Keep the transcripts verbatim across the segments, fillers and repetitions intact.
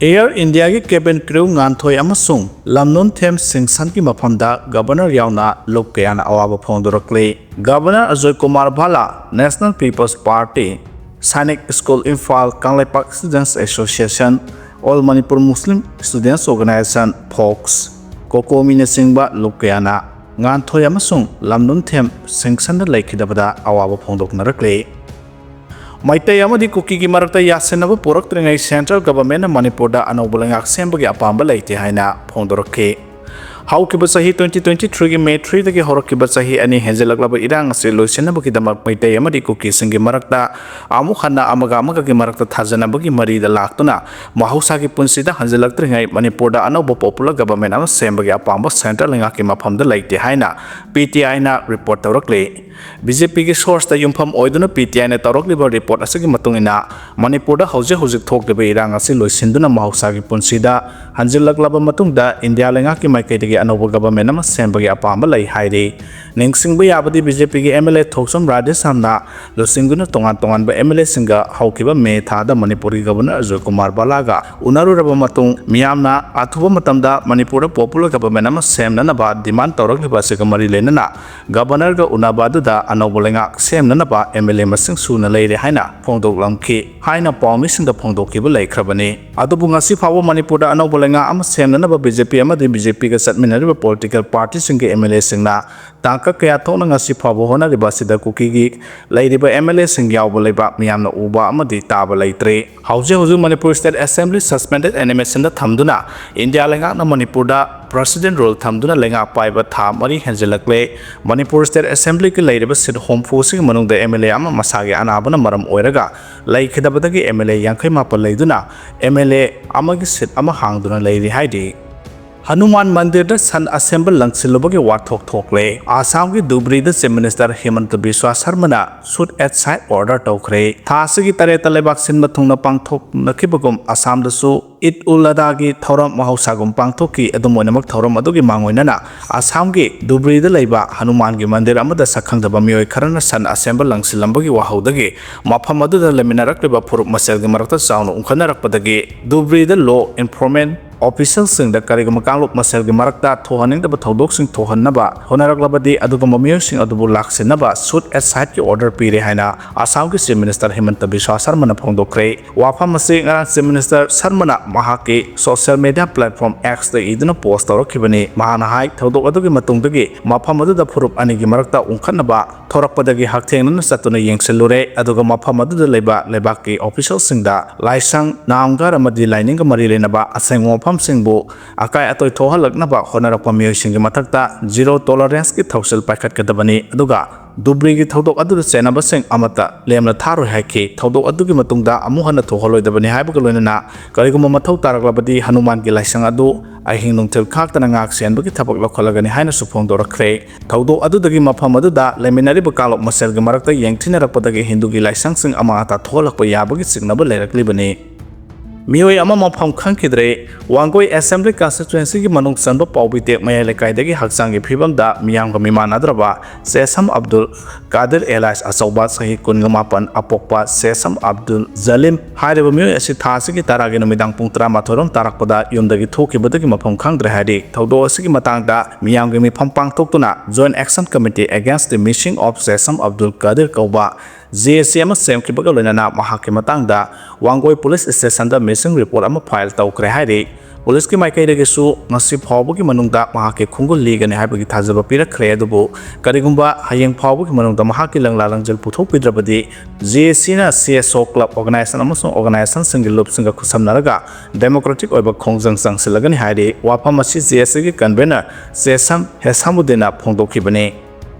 Air Indiaꯒꯤ cabin crew ꯉꯥꯟꯊꯣꯏ ꯑꯃꯁꯨꯡ ꯂꯝꯅꯨꯟ ꯊꯦꯝ ꯁꯤꯡꯁꯟꯒꯤ ꯃꯐꯝꯗ Governor ꯌꯥꯎꯅ ꯂꯨꯞ ꯀꯌꯥꯅ ꯑꯋꯥꯕ ꯐꯣꯡꯗꯣꯔꯛꯂꯤ꯫ Governor Ajoy Kumar ꯚꯥꯂꯥ, National People's Party, Sainik School Imphal, Kangleipak Students Association, All Manipur Muslim Students Organization, FOKS, COCOMIꯅꯆꯤꯡꯕ ꯂꯨꯞ ꯀꯌꯥꯅ ꯉꯥꯟꯊꯣꯏ ꯑꯃꯁꯨꯡ ꯂꯝꯅꯨꯟ ꯊꯦꯝ ꯁꯤꯡꯁꯟꯗ ꯂꯩꯈꯤꯗꯕꯗ ꯑꯋꯥꯕ ꯐꯣꯡꯗꯣꯛꯅꯔꯛꯂꯤ꯫ ꯃꯩꯇꯩ ꯑꯃꯗꯤ ꯀꯨꯀꯤꯒꯤ ꯃꯔꯛꯇ ꯌꯥꯁꯤꯟꯅꯕ ꯄꯨꯔꯛꯇ꯭ꯔꯤꯉꯩ Central Governmentꯅ ꯃꯅꯤꯄꯨꯔꯗ ꯑꯅꯧꯕ ꯂꯩꯉꯥꯛ ꯁꯦꯝꯕꯒꯤ ꯑꯄꯥꯝꯕ ꯂꯩꯇꯦ ꯍꯥꯏꯅ ꯐꯣꯡꯗꯣꯔꯛꯈꯤ꯫ ꯍꯧꯈꯤꯕ ꯆꯍꯤ twenty twenty-threeꯒꯤ May threeꯗꯒꯤ ꯍꯧꯔꯛꯈꯤꯕ ꯆꯍꯤ ꯑꯅꯤ ꯍꯦꯟꯖꯜꯂꯛꯂꯕ ꯏꯔꯥꯡ ꯑꯁꯤ ꯂꯣꯏꯁꯤꯟꯅꯕꯒꯤꯗꯃꯛ ꯃꯩꯇꯩ ꯑꯃꯗꯤ ꯀꯨꯀꯤꯁꯤꯡꯒꯤ ꯃꯔꯛꯇ ꯑꯃꯨꯛ ꯍꯟꯅ ꯑꯃꯒ ꯑꯃꯒꯒꯤ ꯃꯔꯛꯇ ꯊꯥꯖꯅꯕꯒꯤ ꯃꯔꯤꯗ ꯂꯥꯛꯇꯨꯅ ꯃꯍꯧꯁꯥꯒꯤ ꯄꯨꯟꯁꯤꯗ ꯍꯟꯖꯤꯜꯂꯛꯇ꯭ꯔꯤꯉꯩ ꯃꯅꯤꯄꯨꯔꯗ ꯑꯅꯧꯕ popular government ꯑꯃ ꯁꯦꯝꯕꯒꯤ ꯑꯄꯥꯝꯕ Central ꯂꯩꯉꯥꯛꯀꯤ ꯃꯐꯝꯗ ꯂꯩꯇꯦ ꯍꯥꯏꯅ PTIꯅ report ꯇꯧꯔꯛꯂꯤ꯫ BJPꯒꯤ sourceꯇ ꯌꯨꯝꯐꯝ ꯑꯣꯏꯗꯨꯅ PTIꯅ ꯇꯧꯔꯛꯂꯤꯕ report ꯑꯁꯤꯒꯤ ꯃꯇꯨꯡ ꯏꯟꯅ, ꯃꯅꯤꯄꯨꯔꯗ ꯍꯧꯖꯤꯛ ꯍꯧꯖꯤꯛ ꯊꯣꯛꯂꯤꯕ ꯏꯔꯥꯡ ꯑꯁꯤ ꯂꯣꯏꯁꯤꯟꯗꯨꯅ ꯃꯍꯧꯁꯥꯒꯤ ꯄꯨꯟꯁꯤꯗ ꯍꯟꯖꯤꯜꯂꯛꯂꯕ ꯃꯇꯨꯡꯗ ꯏꯟꯗꯤꯌꯥ ꯂꯩꯉꯥꯛꯀꯤ ꯃꯥꯏꯀꯩꯗꯒꯤ ꯑꯅꯧꯕ government ꯑꯃ ꯁꯦꯝꯕꯒꯤ ꯑꯄꯥꯝꯕ ꯂꯩ ꯍꯥꯏꯔꯤ꯫ ꯅꯤꯡꯁꯤꯡꯕ ꯌꯥꯕꯗꯤ, BJPꯒꯤ MLA ꯊꯣꯛꯆꯣꯝ ꯔꯥꯙꯦꯁ꯭ꯌꯥꯝꯅ ꯂꯨꯆꯤꯡꯗꯨꯅ ꯇꯣꯉꯥꯟ ꯇꯣꯉꯥꯟꯕ MLAꯁꯤꯡꯒ ꯍꯧꯈꯤꯕ May ꯊꯥꯗ ꯃꯅꯤꯄꯨꯔꯒꯤ Governor ꯑꯖꯣꯏ ꯀꯨꯃꯥꯔ ꯚꯥꯂꯥꯒ ꯎꯅꯔꯨꯔꯕ ꯃꯇꯨꯡ, ꯃꯤꯌꯥꯝꯅ ꯑꯊꯨꯕ ꯃꯇꯝꯗ ꯃꯅꯤꯄꯨꯔꯗ popular government ꯑꯃ ꯁꯦꯝꯅꯅꯕ demand ꯇꯧꯔꯛꯂꯤꯕ ꯑꯁꯤꯒ ꯃꯔꯤ ꯂꯩꯅꯅ, Governorꯒ ꯎꯅꯕ ꯑꯗꯨꯗ ꯑꯅꯧꯕ ꯂꯩꯉꯥꯛ ꯁꯦꯝꯅꯅꯕ MLA ꯃꯁꯤꯡ ꯁꯨꯅ ꯂꯩꯔꯦ ꯍꯥꯏꯅ ꯐꯣꯡꯗꯣꯛꯂꯝꯈꯤ ꯍꯥꯏꯅ ꯄꯥꯎꯃꯤꯁꯤꯡꯗ ꯐꯣꯡꯗꯣꯛꯈꯤꯕ ꯂꯩꯈ꯭ꯔꯕꯅꯤ꯫ ꯑꯗꯨꯕꯨ ꯉꯁꯤ ꯐꯥꯎꯕ ꯃꯅꯤꯄꯨꯔꯗ ꯑꯅꯧꯕ ꯂꯩꯉꯥꯛ ꯑꯃ ꯁꯦꯝꯅꯅꯕ BJPꯒ ꯆꯠꯃꯤꯟꯅꯔꯤꯕ political partyꯁꯤꯡꯒꯤ MLAꯁꯤꯡꯅ ꯇꯥꯡꯀꯛ ꯀꯌꯥ ꯊꯣꯛꯅ ꯉꯁꯤ ꯐꯥꯎꯕ ꯍꯣꯠꯅꯔꯤꯕ ꯑꯁꯤꯗ ꯀꯨꯀꯤꯒꯤ ꯂꯩꯔꯤꯕ MLAꯁꯤꯡ ꯌꯥꯎꯕ ꯂꯩꯕꯥꯛ ꯃꯤꯌꯥꯝꯅ ꯎꯕ ꯑꯃꯗꯤ ꯇꯥꯕ ꯂꯩꯇ꯭ꯔꯤ꯫ ꯍꯧꯖꯤꯛ ꯍꯧꯖꯤꯛ ꯃꯅꯤꯄꯨꯔ State Assembly suspended animationꯗ ꯊꯝꯗꯨꯅ ꯏꯟꯗꯤꯌꯥ ꯂꯩꯉꯥꯛꯅ ꯃꯅꯤꯄꯨꯔꯗ President rule ꯊꯝꯗꯨꯅ ꯂꯩꯉꯥꯛ ꯄꯥꯏꯕ ꯊꯥ ꯃꯔꯤ ꯍꯦꯟꯖꯤꯜꯂꯛꯂꯦ꯫ ꯃꯅꯤꯄꯨꯔ State Assemblyꯒꯤ ꯂꯩꯔꯤꯕ seat ꯍꯨꯝꯐꯨꯁꯤꯒꯤ ꯃꯅꯨꯡꯗ MLA ꯑꯃ ꯃꯁꯥꯒꯤ ꯑꯅꯥꯕꯅ ꯃꯔꯝ ꯑꯣꯏꯔꯒ ꯂꯩꯈꯤꯗꯕꯗꯒꯤ MLA ꯌꯥꯡꯈꯩ ꯃꯥꯄꯟ ꯂꯩꯗꯨꯅ MLA ꯑꯃꯒꯤ seat ꯑꯃ ꯍꯥꯡꯗꯨꯅ ꯂꯩꯔꯤ ꯍꯥꯏꯔꯤ꯫ ꯍꯅꯨꯃꯥꯟ ꯃꯟꯗꯤꯔꯗ ꯁꯟ ꯑꯁꯦꯝꯕ ꯂꯪꯁꯤꯜꯂꯨꯕꯒꯤ ꯋꯥꯊꯣꯛ ꯊꯣꯛꯂꯦ꯫ ꯑꯁꯥꯝꯒꯤ ꯙꯨꯕ꯭ꯔꯤꯗ Chief Minister ꯍꯤꯃꯟꯇ ꯕꯤꯁ꯭ꯋꯥ ꯁꯔꯃꯅ shoot at site order ꯇꯧꯈ꯭ꯔꯦ꯫ ꯊꯥ ꯑꯁꯤꯒꯤ ꯇꯔꯦꯠꯇ ꯂꯩꯕꯥꯛ ꯁꯤꯟꯕ ꯊꯨꯡꯅ ꯄꯥꯡꯊꯣꯛꯅꯈꯤꯕꯒꯨꯝ ꯑꯁꯥꯝꯗꯁꯨ ꯏꯗ ꯎꯜ ꯑꯗꯥꯒꯤ ꯊꯧꯔꯝ ꯃꯍꯧꯁꯥꯒꯨꯝ ꯄꯥꯡꯊꯣꯛꯈꯤ꯫ ꯑꯗꯨꯝ ꯑꯣꯏꯅꯃꯛ, ꯊꯧꯔꯝ ꯑꯗꯨꯒꯤ ꯃꯥꯡꯑꯣꯏꯅꯅ ꯑꯁꯥꯝꯒꯤ ꯙꯨꯕ꯭ꯔꯤꯗ ꯂꯩꯕ ꯍꯅꯨꯃꯥꯟꯒꯤ ꯃꯟꯗꯤꯔ ꯑꯃꯗ ꯁꯛꯈꯪꯗꯕ ꯃꯤꯑꯣꯏ ꯈꯔꯅ ꯁꯟ ꯑꯁꯦꯝꯕ ꯂꯪꯁꯤꯜꯂꯝꯕꯒꯤ ꯋꯥꯍꯧꯗꯒꯤ ꯃꯐꯝ ꯑꯗꯨꯗ ꯂꯩꯃꯤꯟꯅꯔꯛꯂꯤꯕ ꯐꯨꯔꯨꯞ ꯃꯁꯦꯜꯒꯤ ꯃꯔꯛꯇ ꯆꯥꯎꯅ ꯎꯪꯈꯠꯅꯔꯛꯄꯗꯒꯤ ꯙꯨꯕ꯭ꯔꯤꯗ law enforcement officialꯁꯤꯡꯗ ꯀꯔꯤꯒꯨꯝꯕ ꯀꯥꯡꯂꯨꯞ ꯃꯁꯦꯜꯒꯤ ꯃꯔꯛꯇ ꯊꯣꯛꯍꯟꯅꯤꯡꯗꯕ ꯊꯧꯗꯣꯛꯁꯤꯡ ꯊꯣꯛꯍꯟꯅꯕ ꯍꯣꯠꯅꯔꯛꯂꯕꯗꯤ ꯑꯗꯨꯒꯨꯝꯕ ꯃꯤꯑꯣꯏꯁꯤꯡ ꯑꯗꯨꯕꯨ ꯂꯥꯛꯁꯤꯟꯅꯕ shoot at siteꯀꯤ order ꯄꯤꯔꯦ ꯍꯥꯏꯅ ꯑꯁꯥꯝꯒꯤ Chief Minister ꯍꯤꯃꯟꯇ ꯕꯤꯁ꯭ꯋꯥ ꯁꯔꯃꯅ ꯐꯣꯡꯗꯣꯛꯈ꯭ꯔꯦ꯫ ꯋꯥꯐꯝ ꯑꯁꯤ ꯉꯔꯥꯡ Chief Minister ꯁꯔꯃꯅ ꯃꯍꯥꯛꯀꯤ social media platform Xꯇ ꯏꯗꯨꯅ post ꯇꯧꯔꯛꯈꯤꯕꯅꯤ꯫ ꯃꯍꯥꯛꯅ ꯍꯥꯏ, ꯊꯧꯗꯣꯛ ꯑꯗꯨꯒꯤ ꯃꯇꯨꯡꯗꯒꯤ ꯃꯐꯝ ꯑꯗꯨꯗ ꯐꯨꯔꯨꯞ ꯑꯅꯤꯒꯤ ꯃꯔꯛꯇ ꯎꯪꯈꯠꯅꯕ ꯊꯣꯔꯛꯄꯗꯒꯤ ꯍꯛꯊꯦꯡꯅꯅ ꯆꯠꯇꯨꯅ ꯌꯦꯡꯁꯤꯜꯂꯨꯔꯦ, ꯑꯗꯨꯒ ꯃꯐꯝ ꯑꯗꯨꯗ ꯂꯩꯕ ꯂꯩꯕꯥꯛꯀꯤ officialꯁꯤꯡꯗ ꯂꯥꯏꯁꯪ, ꯅꯥꯝꯒꯔ ꯑꯃꯗꯤ ꯂꯥꯏꯅꯤꯡꯒ ꯃꯔꯤ ꯂꯩꯅꯕ ꯑꯁꯦꯡꯕ ꯃꯐꯝꯁꯤꯡꯕꯨ ꯑꯀꯥꯏ ꯑꯇꯣꯏ ꯊꯣꯛꯍꯜꯂꯛꯅꯕ ꯍꯣꯠꯅꯔꯛꯄ ꯃꯤꯑꯣꯏꯁꯤꯡꯒꯤ ꯃꯊꯛꯇ zero toleranceꯀꯤ ꯊꯧꯁꯤꯜ ꯄꯥꯏꯈꯠꯀꯗꯕꯅꯤ, ꯑꯗꯨꯒ ꯙꯨꯕ꯭ꯔꯤꯒꯤ ꯊꯧꯗꯣꯛ ꯑꯗꯨꯗ ꯆꯦꯟꯅꯕꯁꯤꯡ ꯑꯃꯠꯇ ꯂꯦꯝꯅ ꯊꯥꯔꯣꯏ ꯍꯥꯏꯈꯤ꯫ ꯊꯧꯗꯣꯛ ꯑꯗꯨꯒꯤ ꯃꯇꯨꯡꯗ ꯑꯃꯨꯛ ꯍꯟꯅ ꯊꯣꯛꯍꯜꯂꯣꯏꯗꯕꯅꯤ ꯍꯥꯏꯕꯒ ꯂꯣꯏꯅꯅ ꯀꯔꯤꯒꯨꯝꯕ ꯃꯊꯧ ꯇꯥꯔꯛꯂꯕꯗꯤ ꯍꯅꯨꯃꯥꯟꯒꯤ ꯂꯥꯏꯁꯪ ꯑꯗꯨ ꯑꯍꯤꯡ ꯅꯨꯡꯊꯤꯜ ꯈꯥꯛꯇꯅ ꯉꯥꯛ ꯁꯦꯟꯕꯒꯤ ꯊꯕꯛ ꯂꯧꯈꯠꯂꯒꯅꯤ ꯍꯥꯏꯅꯁꯨ ꯐꯣꯡꯗꯣꯔꯛꯈ꯭ꯔꯦ꯫ ꯊꯧꯗꯣꯛ ꯑꯗꯨꯗꯒꯤ ꯃꯐꯝ ꯑꯗꯨꯗ ꯂꯩꯃꯤꯟꯅꯔꯤꯕ ꯀꯥꯡꯂꯨꯞ ꯃꯁꯦꯜꯒꯤ ꯃꯔꯛꯇ ꯌꯦꯡꯊꯤꯅꯔꯛꯄꯗꯒꯤ ꯍꯤꯟꯗꯨꯒꯤ ꯂꯥꯏꯁꯪꯁꯤꯡ ꯑꯃ ꯑꯇꯥ ꯊꯣꯛꯍꯜꯂꯛꯄ ꯌꯥꯕꯒꯤ ꯆꯤꯡꯅꯕ ꯂꯩꯔꯛꯂꯤꯕꯅꯤ꯫ ꯃꯤꯑꯣꯏ ꯑꯃ ꯃꯐꯝ ꯈꯪꯈꯤꯗ꯭ꯔꯦ꯫ ꯋꯥꯡꯒꯣꯏ Assembly Constituencyꯒꯤ ꯃꯅꯨꯡ ꯆꯟꯕ ꯄꯥꯎꯕꯤꯇꯦꯛ ꯃꯌꯥꯏ ꯂꯩꯀꯥꯏꯗꯒꯤ ꯍꯛꯆꯥꯡꯒꯤ ꯐꯤꯕꯝꯗ ꯃꯤꯌꯥꯝꯒ ꯃꯤꯃꯥꯟꯅꯗ꯭ꯔꯕ ꯁꯦꯁꯝ ꯑꯕꯗꯨꯜ ꯀꯥꯗꯤꯔ alias ꯑꯆꯧꯕ, ꯆꯍꯤ ꯀꯨꯟꯒ ꯃꯥꯄꯟ, ꯑꯄꯣꯛꯄ ꯁꯦꯁꯝ ꯑꯕꯗꯨꯜ ꯖꯂꯤꯝ ꯍꯥꯏꯔꯤꯕ ꯃꯤꯑꯣꯏ ꯑꯁꯤ ꯊꯥ ꯑꯁꯤꯒꯤ ꯇꯔꯥꯒꯤ ꯅꯨꯃꯤꯗꯥꯡ ꯄꯨꯡ ꯇꯔꯥꯃꯥꯊꯣꯏ ꯔꯣꯝ ꯇꯥꯔꯛꯄꯗ ꯌꯨꯝꯗꯒꯤ ꯊꯣꯛꯈꯤꯕꯗꯒꯤ ꯃꯐꯝ ꯈꯪꯗ꯭ꯔꯦ ꯍꯥꯏꯔꯤ꯫ ꯊꯧꯗꯣꯛ ꯑꯁꯤꯒꯤ ꯃꯇꯥꯡꯗ ꯃꯤꯌꯥꯝꯒꯤ ꯃꯤꯐꯝ ꯄꯥꯡꯊꯣꯛꯇꯨꯅ Joint Action Committee Against the Missing of Sesam Abdul Kadir ꯀꯧꯕ JAC ꯑꯃ ꯁꯦꯝꯈꯤꯕꯒ ꯂꯣꯏꯅꯅ ꯃꯍꯥꯛꯀꯤ ꯃꯇꯥꯡꯗ ꯋꯥꯡꯒꯣꯏ Police Stationꯗ missing report ꯑꯃ file ꯇꯧꯈ꯭ꯔꯦ ꯍꯥꯏꯔꯤ꯫ Policeꯀꯤ ꯃꯥꯏꯀꯩꯗꯒꯤꯁꯨ ꯉꯁꯤ ꯐꯥꯎꯕꯒꯤ ꯃꯅꯨꯡꯗ ꯃꯍꯥꯛꯀꯤ ꯈꯣꯡꯒꯨꯜ ꯂꯤꯒꯅꯤ ꯍꯥꯏꯕꯒꯤ ꯊꯥꯖꯕ ꯄꯤꯔꯛꯈ꯭ꯔꯦ, ꯑꯗꯨꯕꯨ ꯀꯔꯤꯒꯨꯝꯕ ꯍꯌꯦꯡ ꯐꯥꯎꯕꯒꯤ ꯃꯅꯨꯡꯗ ꯃꯍꯥꯛꯀꯤ ꯂꯪꯂꯥ ꯂꯪꯖꯤꯜ ꯄꯨꯊꯣꯛꯄꯤꯗ꯭ꯔꯕꯗꯤ JACꯅ CSO club organization ꯑꯃꯁꯨꯡ organizationꯁꯤꯡꯒꯤ ꯂꯨꯞꯁꯤꯡꯒ ꯈꯨꯠꯁꯝꯅꯔꯒ democratic ꯑꯣꯏꯕ ꯈꯣꯡꯖꯪ ꯆꯪꯁꯤꯜꯂꯒꯅꯤ ꯍꯥꯏꯔꯤ꯫ ꯋꯥꯐꯝ ꯑꯁꯤ JACꯒꯤ convener ꯁꯦꯁꯝ ꯍꯦꯁꯥꯃꯨꯗꯤꯟꯅ ꯐꯣꯡꯗꯣꯛꯈꯤꯕꯅꯤ꯫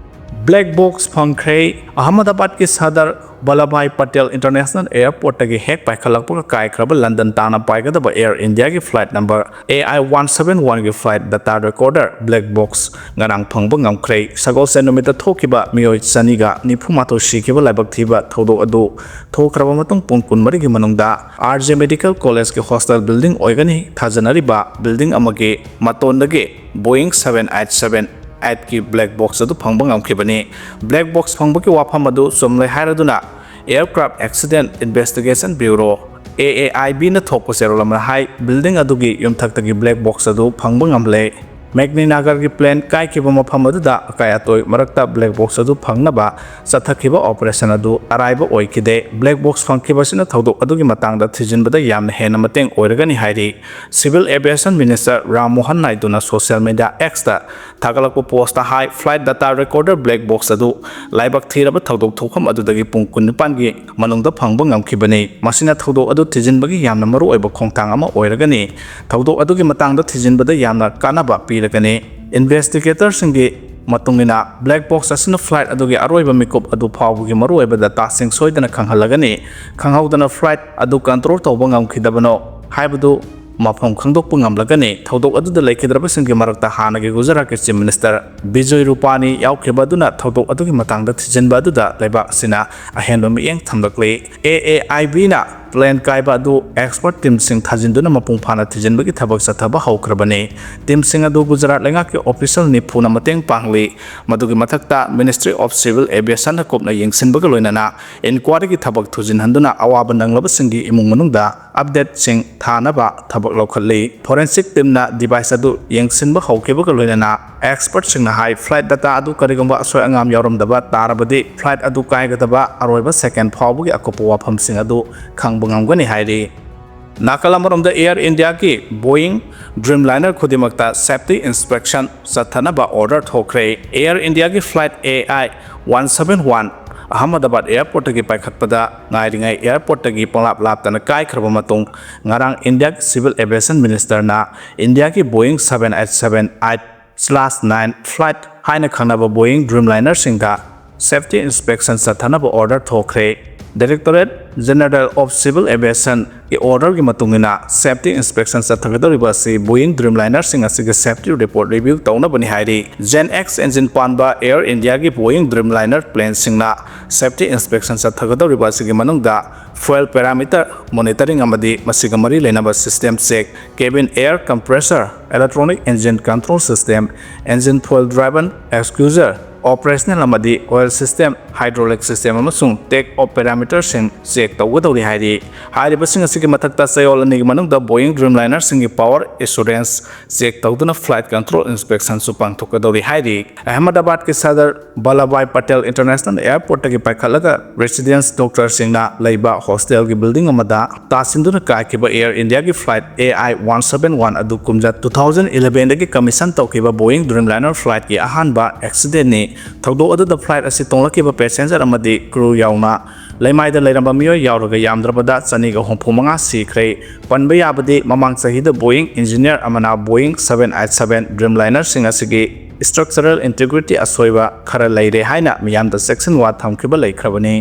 Black box ꯐꯪꯈ꯭ꯔꯦ꯫ ꯑꯍꯃꯗꯥꯕꯥꯗꯀꯤ ꯁꯗꯔ ꯚꯜꯂꯚꯚꯥꯏ ꯄꯇꯦꯜ ꯏꯟꯇꯔꯅꯦꯁꯅꯦꯜ ꯑꯦꯌꯔꯄꯣꯔꯠꯇꯒꯤ ꯍꯦꯛ ꯄꯥꯏꯈꯠꯂꯛꯄꯒ ꯀꯥꯏꯈ꯭ꯔꯕ ꯂꯟꯗꯟ ꯇꯥꯟꯅ ꯄꯥꯏꯒꯗꯕ ꯑꯦꯌꯔ ꯏꯟꯗꯤꯌꯥꯒꯤ flight number A I one seven ꯋꯥꯟꯒꯤ flight data recorder black box ꯉꯔꯥꯡ ꯐꯪꯕ ꯉꯝꯈ꯭ꯔꯦ꯫ ꯁꯒꯣꯜꯁꯦꯟ ꯅꯨꯃꯤꯠꯇ ꯊꯣꯛꯈꯤꯕ ꯃꯤꯑꯣꯏ ꯆꯅꯤꯒ ꯅꯤꯐꯨ ꯃꯥꯊꯣꯏ ꯁꯤꯈꯤꯕ ꯂꯥꯏꯕꯛ ꯊꯤꯕ ꯊꯧꯗꯣꯛ ꯑꯗꯨ ꯊꯣꯛꯈ꯭ꯔꯕ ꯃꯇꯨꯡ ꯄꯨꯡ ꯀꯨꯟꯃꯔꯤꯒꯤ ꯃꯅꯨꯡꯗ ꯑꯥꯔ ꯖꯦ ꯃꯦꯗꯤꯀꯦꯜ ꯀꯣꯂꯦꯖꯀꯤ ꯍꯣꯁꯇꯦꯜ ꯕꯤꯜꯗꯤꯡ ꯑꯣꯏꯒꯅꯤ ꯊꯥꯖꯅꯔꯤꯕ ꯕꯤꯜꯗꯤꯡ ꯑꯃꯒꯤ ꯃꯇꯣꯟꯗꯒꯤ ꯕꯣꯌꯤꯡ ꯁꯚꯦꯟ ꯑꯩꯠ ꯁꯚꯦꯟ ꯑꯩꯠꯀꯤ ꯕ꯭ꯂꯦꯛ ꯕꯣꯛꯁ ꯑꯗꯨ ꯐꯪꯕ ꯉꯝꯈꯤꯕꯅꯤ꯫ ꯕ꯭ꯂꯦꯛ ꯕꯣꯛꯁ ꯐꯪꯕꯒꯤ ꯋꯥꯐꯝ ꯑꯗꯨ ꯆꯨꯝꯂꯦ ꯍꯥꯏꯔꯗꯨꯅ aircraft accident investigation bureau, A A I ꯕꯤꯅ ꯊꯣꯛꯄ ꯆꯦꯔꯣꯜ ꯑꯃꯅ ꯍꯥꯏ, ꯕꯤꯜꯗꯤꯡ ꯑꯗꯨꯒꯤ ꯌꯨꯝꯊꯛꯇꯒꯤ ꯕ꯭ꯂꯦꯛ ꯕꯣꯛꯁ ꯑꯗꯨ ꯐꯪꯕ ꯉꯝꯂꯦ꯫ ꯃꯦꯒꯅꯤꯅꯒꯔꯒꯤ ꯄ꯭ꯂꯦꯟ ꯀꯥꯏꯈꯤꯕ ꯃꯐꯝ ꯑꯗꯨꯗ ꯑꯀꯥꯏ ꯑꯇꯣꯏ ꯃꯔꯛꯇ ꯕ꯭ꯂꯦꯛ ꯕꯣꯛꯁ ꯑꯗꯨ ꯐꯪꯅꯕ ꯆꯠꯊꯈꯤꯕ ꯑꯣꯄꯔꯦꯁꯟ ꯑꯗꯨ ꯑꯔꯥꯏꯕ ꯑꯣꯏꯈꯤꯗꯦ꯫ ꯕ꯭ꯂꯦꯛ ꯕꯣꯛꯁ ꯐꯪꯈꯤꯕꯁꯤꯅ ꯊꯧꯗꯣꯛ ꯑꯗꯨꯒꯤ ꯃꯇꯥꯡꯗ ꯊꯤꯖꯤꯟꯕꯗ ꯌꯥꯝꯅ ꯍꯦꯟꯅ ꯃꯇꯦꯡ ꯑꯣꯏꯔꯒꯅꯤ ꯍꯥꯏꯔꯤ꯫ Civil aviation minister Ram Mohan ꯅꯥꯏꯗꯨꯅ ꯁꯣꯁꯤꯌꯦꯜ ꯃꯤꯗꯤꯌꯥ ꯑꯦꯛꯁꯇ ꯊꯥꯒꯠꯂꯛꯄ ꯄꯣꯁꯇ ꯍꯥꯏ, flight data recorder black box ꯑꯗꯨ ꯂꯥꯏꯕꯛ ꯊꯤꯔꯕ ꯊꯧꯗꯣꯛ ꯊꯣꯛꯐꯝ ꯑꯗꯨꯗꯒꯤ ꯄꯨꯡ ꯀꯨꯟꯅꯤꯄꯥꯟꯒꯤ ꯃꯅꯨꯡꯗ ꯐꯪꯕ ꯉꯝꯈꯤꯕꯅꯤ꯫ ꯃꯁꯤꯅ ꯊꯧꯗꯣꯛ ꯑꯗꯨ ꯊꯤꯖꯤꯟꯕꯒꯤ ꯌꯥꯝꯅ ꯃꯔꯨꯑꯣꯏꯕ ꯈꯣꯡꯊꯥꯡ ꯑꯃ ꯑꯣꯏꯔꯒꯅꯤ꯫ ꯊꯧꯗꯣꯛ ꯑꯗꯨꯒꯤ ꯃꯇꯥꯡꯗ ꯊꯤꯖꯤꯟꯕꯗ ꯌꯥꯝꯅ ꯀꯥꯟꯅꯕ ꯄꯤꯔꯒꯅꯤ꯫ ꯏꯟꯚꯦꯁꯇꯤꯒꯦꯇꯔꯁꯤꯡꯒꯤ ꯃꯇꯨꯡ ꯏꯟꯅ, ꯕ꯭ꯂꯦꯛ ꯕꯣꯛꯁ ꯑꯁꯤꯅ ꯐ꯭ꯂꯥꯏꯠ ꯑꯗꯨꯒꯤ ꯑꯔꯣꯏꯕ ꯃꯤꯀꯨꯞ ꯑꯗꯨ ꯐꯥꯎꯕꯒꯤ ꯃꯔꯨꯑꯣꯏꯕ ꯗꯇꯥꯁꯤꯡ ꯁꯣꯏꯗꯅ ꯈꯪꯍꯜꯂꯒꯅꯤ꯫ ꯈꯪꯍꯧꯗꯅ ꯐ꯭ꯂꯥꯏꯠ ꯑꯗꯨ ꯀꯟꯇ꯭ꯔꯣꯜ ꯇꯧꯕ ꯉꯝꯈꯤꯗꯕꯅꯣ ꯍꯥꯏꯕꯗꯨ ꯃꯐꯝ ꯈꯪꯗꯣꯛꯄ ꯉꯝꯂꯒꯅꯤ꯫ ꯊꯧꯗꯣꯛ ꯑꯗꯨꯗ ꯂꯩꯈꯤꯗ꯭ꯔꯕꯁꯤꯡꯒꯤ ꯃꯔꯛꯇ ꯍꯥꯟꯅꯒꯤ ꯒꯨꯖꯔꯥꯠꯀꯤ ꯆꯤꯐ ꯃꯤꯅꯤꯁꯇꯔ ꯕꯤꯖꯣꯏ ꯔꯨꯄꯥꯅꯤ ꯌꯥꯎꯈꯤꯕ ꯑꯗꯨꯅ ꯊꯧꯗꯣꯛ ꯑꯗꯨꯒꯤ ꯃꯇꯥꯡꯗ ꯊꯤꯖꯤꯟꯕ ꯑꯗꯨꯗ ꯂꯩꯕꯥꯛ ꯑꯁꯤꯅ ꯑꯍꯦꯟꯕ ꯃꯤꯠꯌꯦꯡ ꯊꯝꯂꯛꯂꯤ꯫ ꯑꯦ ꯑꯦ ꯑꯥꯏ ꯕꯤꯅ ꯄ꯭ꯂꯦꯟ ꯀꯥꯏꯕ ꯑꯗꯨ ꯑꯦꯛꯁꯄꯔꯠ ꯇꯤꯝꯁꯤꯡ ꯊꯥꯖꯤꯟꯗꯨꯅ ꯃꯄꯨꯡ ꯐꯥꯅ ꯊꯤꯖꯤꯟꯕꯒꯤ ꯊꯕꯛ ꯆꯠꯊꯕ ꯍꯧꯈ꯭ꯔꯕꯅꯤ꯫ ꯇꯤꯝꯁꯤꯡ ꯑꯗꯨ ꯒꯨꯖꯔꯥꯠ ꯂꯩꯉꯥꯛꯀꯤ ꯑꯣꯐꯤꯁꯤꯌꯦꯜ ꯅꯤꯐꯨꯅ ꯃꯇꯦꯡ ꯄꯥꯡꯂꯤ꯫ ꯃꯗꯨꯒꯤ ꯃꯊꯛꯇ, ꯃꯤꯅꯤꯁꯇ꯭ꯔꯤ ꯑꯣꯐ ꯁꯤꯚꯤꯜ ꯑꯦꯚꯤꯌꯦꯁꯟꯅ ꯀꯨꯞꯅ ꯌꯦꯡꯁꯤꯟꯕꯒ ꯂꯣꯏꯅꯅ ꯏꯟꯀ꯭ꯋꯥꯔꯤꯒꯤ ꯊꯕꯛ ꯊꯨꯖꯤꯟꯍꯟꯗꯨꯅ ꯑꯋꯥꯕ ꯅꯪꯂꯕꯁꯤꯡꯒꯤ ꯏꯃꯨꯡ ꯃꯅꯨꯡꯗ ꯑꯞꯗꯦꯠꯁꯤꯡ ꯊꯥꯅꯕ ꯊꯕꯛ ꯂꯧꯈꯠꯂꯤ꯫ ꯐꯣꯔꯦꯟꯁꯤꯛ ꯇꯤꯝꯅ ꯗꯤꯚꯥꯏꯁ ꯑꯗꯨ ꯌꯦꯡꯁꯤꯟꯕ ꯍꯧꯈꯤꯕꯒ ꯂꯣꯏꯅꯅ, ꯑꯦꯛꯁꯄꯔꯠꯁꯤꯡꯅ ꯍꯥꯏ, ꯐ꯭ꯂꯥꯏꯠ ꯗꯇꯥ ꯑꯗꯨ ꯀꯔꯤꯒꯨꯝꯕ ꯑꯁꯣꯏ ꯑꯉꯥꯝ ꯌꯥꯎꯔꯝꯗꯕ ꯇꯥꯔꯕꯗꯤ, ꯐ꯭ꯂꯥꯏꯠ ꯑꯗꯨ ꯀꯥꯏꯒꯗꯕ ꯑꯔꯣꯏꯕ ꯁꯦꯀꯦꯟ ꯐꯥꯎꯕꯒꯤ ꯑꯀꯨꯞꯄ ꯋꯥꯐꯝꯁꯤꯡ ꯑꯗꯨ ꯈꯪꯕ ꯉꯝꯒꯅꯤ ꯍꯥꯏꯔꯤ꯫ ꯅꯥꯀꯜ ꯑꯃꯔꯣꯝꯗ, ꯑꯦꯌꯔ ꯏꯟꯗꯤꯌꯥꯒꯤ ꯕꯣꯌꯤꯡ ꯗ꯭ꯔꯤꯝ ꯂꯥꯏꯅꯔ ꯈꯨꯗꯤꯡꯃꯛꯇ ꯁꯦꯐꯇꯤ ꯏꯟꯁꯄꯦꯛꯁꯟ ꯆꯠꯊꯅꯕ ꯑꯣꯔꯗꯔ ꯊꯣꯛꯈ꯭ꯔꯦ꯫ ꯑꯦꯌꯔ ꯏꯟꯗꯤꯌꯥꯒꯤ flight A I one seven one Ahmedabad ꯑꯦꯌꯔꯄꯣꯔꯠꯇꯒꯤ ꯄꯥꯏꯈꯠꯄꯗ ꯉꯥꯏꯔꯤꯉꯩ ꯑꯦꯌꯔꯄꯣꯔꯠꯇꯒꯤ ꯄꯪꯂꯥꯞ ꯂꯥꯞꯇꯅ ꯀꯥꯏꯈ꯭ꯔꯕ ꯃꯇꯨꯡ, ꯉꯔꯥꯡ ꯏꯟꯗꯤꯌꯥꯒꯤ ꯁꯤꯚꯤꯜ ꯑꯦꯚꯤꯌꯦꯁꯟ ꯃꯤꯅꯤꯁꯇꯔꯅ ꯏꯟꯗꯤꯌꯥꯒꯤ Boeing seven eight seven eight slash nine flight ꯍꯥꯏꯅ ꯈꯪꯅꯕ ꯕꯣꯌꯤꯡ ꯗ꯭ꯔꯤꯝ ꯂꯥꯏꯅꯔꯁꯤꯡꯗ safety inspection ꯆꯠꯊꯅꯕ order ꯊꯣꯛꯈ꯭ꯔꯦ꯫ Directorate General of Civil Aviation ꯒꯤ order ꯒꯤ ꯃꯇꯨꯡ ꯏꯟꯅ safety inspection ꯆꯠꯊꯒꯗꯧꯔꯤꯕ ꯑꯁꯤ Boeing Dreamliner-ꯁꯤꯡ ꯑꯁꯤꯒꯤ safety report review ꯇꯧꯅꯕꯅꯤ ꯍꯥꯏꯔꯤ꯫ Gen X engine ꯄꯥꯟꯕ Air India-ꯒꯤ Boeing Dreamliner plane-ꯁꯤꯡꯅ safety inspection ꯆꯠꯊꯒꯗꯧꯔꯤꯕ ꯑꯁꯤꯒꯤ ꯃꯅꯨꯡꯗ fuel parameter monitoring ꯑꯃꯗꯤ ꯃꯁꯤꯒ ꯃꯔꯤ ꯂꯩꯅꯕ system check, cabin air compressor, electronic engine control system, engine fuel driven exchanger, operational ꯑꯃꯗꯤ oil system, hydraulic system ꯑꯃꯁꯨꯡ take off parameter-ꯁꯤꯡ check ꯇꯧꯒꯗꯧꯔꯤ ꯍꯥꯏꯔꯤ꯫ ꯍꯥꯏꯔꯤꯕꯁꯤꯡ ꯑꯁꯤꯒꯤ ꯃꯊꯛꯇ ꯆꯌꯣꯜ ꯑꯅꯤꯒꯤ ꯃꯅꯨꯡꯗ Boeing Dreamliner-ꯁꯤꯡꯒꯤ power assurance check ꯇꯧꯗꯨꯅ flight control inspection-ꯁꯨ ꯄꯥꯡꯊꯣꯛꯀꯗꯧꯔꯤ ꯍꯥꯏꯔꯤ꯫ ꯑꯍꯃꯗꯥꯕꯥꯗꯀꯤ ꯁꯔꯗꯥꯔ ꯚꯜꯂꯚꯚꯥꯏ ꯄꯇꯦꯜ International Airport-ꯇꯒꯤ ꯄꯥꯏꯈꯠꯂꯒ residence doctor-ꯁꯤꯡꯅ ꯂꯩꯕ hostel-ꯒꯤ building ꯑꯃꯗ ꯇꯥꯁꯤꯟꯗꯨꯅ ꯀꯥꯏꯈꯤꯕ Air India-ꯒꯤ flight A I one seven one ꯑꯗꯨ ꯀꯨꯝꯖꯥ two thousand eleven-ꯗꯒꯤ commission ꯇꯧꯈꯤꯕ Boeing Dreamliner flight-ꯀꯤ ꯑꯍꯥꯟꯕ accident-ꯅꯤ꯫ ꯊꯧꯗꯣꯛ ꯑꯗꯨꯗ flight ꯑꯁꯤ ꯇꯣꯡꯂꯛꯈꯤꯕ passenger ꯑꯃꯗꯤ crew ꯌꯥꯎꯅ ꯂꯩꯃꯥꯏꯗ ꯂꯩꯔꯝꯕ ꯃꯤꯑꯣꯏ ꯌꯥꯎꯔꯒ ꯌꯥꯝꯗ꯭ꯔꯕꯗ ꯆꯅꯤꯒ ꯍꯨꯝꯐꯨ ꯃꯉꯥ ꯁꯤꯈ꯭ꯔꯦ꯫ ꯄꯟꯕ ꯌꯥꯕꯗꯤ, ꯃꯃꯥꯡ ꯆꯍꯤꯗ Boeing engineer ꯑꯃꯅ Boeing seven eight seven Dreamliner-ꯁꯤꯡ ꯑꯁꯤꯒꯤ structural integrity ꯑꯁꯣꯏꯕ ꯈꯔ ꯂꯩꯔꯦ ꯍꯥꯏꯅ ꯃꯤꯌꯥꯝꯗ ꯆꯦꯛꯁꯤꯟꯋꯥ ꯊꯝꯈꯤꯕ ꯂꯩꯈ꯭ꯔꯕꯅꯤ꯫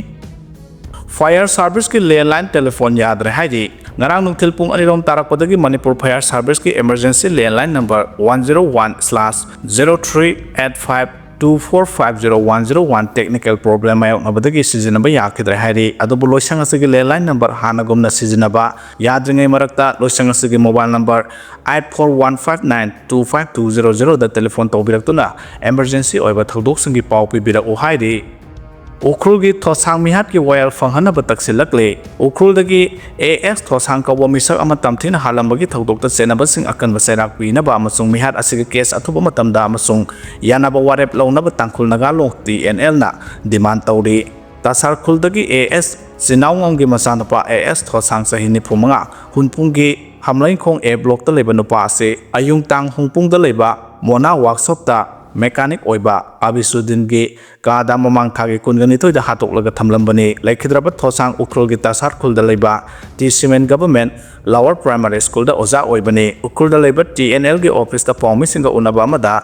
Fire service-ꯀꯤ landline telephone ꯌꯥꯗ꯭ꯔꯦ ꯍꯥꯏꯔꯤ꯫ ꯉꯔꯥꯡ ꯅꯨꯡꯊꯤꯜ ꯄꯨꯡ ꯑꯅꯤꯔꯣꯝ ꯇꯥꯔꯛꯄꯗꯒꯤ Manipur fire service-ꯀꯤ emergency landline number one zero one slash zero three eight five two four five zero one zero one technical problem ꯃꯥꯌꯣꯛꯅꯕꯗꯒꯤ ꯁꯤꯖꯤꯟꯅꯕ ꯌꯥꯈꯤꯗ꯭ꯔꯦ ꯍꯥꯏꯔꯤ꯫ ꯑꯗꯨꯕꯨ ꯂꯣꯏꯁꯪ ꯑꯁꯤꯒꯤ landline number ꯍꯥꯟꯅꯒꯨꯝꯅ ꯁꯤꯖꯤꯟꯅꯕ ꯌꯥꯗ꯭ꯔꯤꯉꯩ ꯃꯔꯛꯇ ꯂꯣꯏꯁꯪ ꯑꯁꯤꯒꯤ mobile number eight four one five nine two five two zero zero-ꯗ telephone ꯇꯧꯕꯤꯔꯛꯇꯨꯅ emergency ꯑꯣꯏꯕ ꯊꯧꯗꯣꯛꯁꯤꯡꯒꯤ ꯄꯥꯎ ꯄꯤꯕꯤꯔꯛꯎ ꯍꯥꯏꯔꯤ꯫ ꯎꯈ꯭ꯔꯨꯜꯒꯤ ꯊꯣꯁꯥꯡ ꯃꯤꯍꯥꯠꯀꯤ ꯋꯥꯌꯦꯜ ꯐꯪꯍꯟꯅꯕ ꯇꯛꯁꯤꯜꯂꯛꯂꯦ꯫ ꯎꯈ꯭ꯔꯨꯜꯗꯒꯤ A S ꯊꯣꯁꯥꯡ ꯀꯧꯕ ꯃꯤꯁꯛ ꯑꯃ ꯇꯝꯊꯤꯅ ꯍꯥꯠꯂꯝꯕꯒꯤ ꯊꯧꯗꯣꯛꯇ ꯆꯦꯟꯅꯕꯁꯤꯡ ꯑꯀꯟꯕ ꯆꯩꯔꯥꯛ ꯄꯤꯅꯕ ꯑꯃꯁꯨꯡ ꯃꯤꯍꯥꯠ ꯑꯁꯤꯒꯤ case ꯑꯊꯨꯕ ꯃꯇꯝꯗ ꯑꯃꯁꯨꯡ ꯌꯥꯅꯕ ꯋꯥꯔꯦꯞ ꯂꯧꯅꯕ ꯇꯥꯡꯈꯨꯜ ꯅꯥꯒꯥ ꯂꯣꯡ T N L-ꯅ demand ꯇꯧꯔꯤ꯫ ꯇꯥꯁꯥꯔꯈꯨꯜꯗꯒꯤ A S ꯆꯤꯅꯥꯎꯉꯝꯒꯤ ꯃꯆꯥꯅꯨꯄꯥ A S ꯊꯣꯁꯥꯡ, ꯆꯍꯤ ꯅꯤꯐꯨ ꯃꯉꯥ, ꯍꯨꯟꯄꯨꯡꯒꯤ ꯍꯝꯂꯩꯈꯣꯡ A block-ꯇ ꯂꯩꯕ ꯅꯨꯄꯥ ꯑꯁꯤ ꯑꯌꯨꯡ ꯇꯥꯡ ꯍꯨꯡꯄꯨꯡꯗ ꯂꯩꯕ ꯃꯣꯅꯥ workshop-ꯇ ꯃꯦꯀꯥꯅꯤꯛ ꯑꯣꯏꯕ ꯑꯕꯤꯁꯨꯗꯤꯟꯒꯤ ꯀꯥꯗ ꯃꯃꯥꯡ ꯊꯥꯒꯤ ꯀꯨꯟꯒ ꯅꯤꯊꯣꯏꯗ ꯍꯥꯠꯇꯣꯛꯂꯒ ꯊꯝꯂꯝꯕꯅꯤ꯫ ꯂꯩꯈꯤꯗ꯭ꯔꯕ ꯊꯣꯠꯁꯥꯡ ꯎꯈ꯭ꯔꯨꯜꯒꯤ ꯇꯥꯁꯥꯔ ꯈꯨꯜꯗ ꯂꯩꯕ T cement government lower primary ꯁ꯭ꯀꯨꯜꯗ ꯑꯣꯖꯥ ꯑꯣꯏꯕꯅꯤ꯫ ꯎꯈ꯭ꯔꯨꯜꯗ ꯂꯩꯕ ꯇꯤ ꯑꯦꯟ ꯑꯦꯜꯒꯤ ꯑꯣꯐꯤꯁꯇ ꯄꯥꯎꯃꯤꯁꯤꯡꯒ ꯎꯅꯕ ꯑꯃꯗ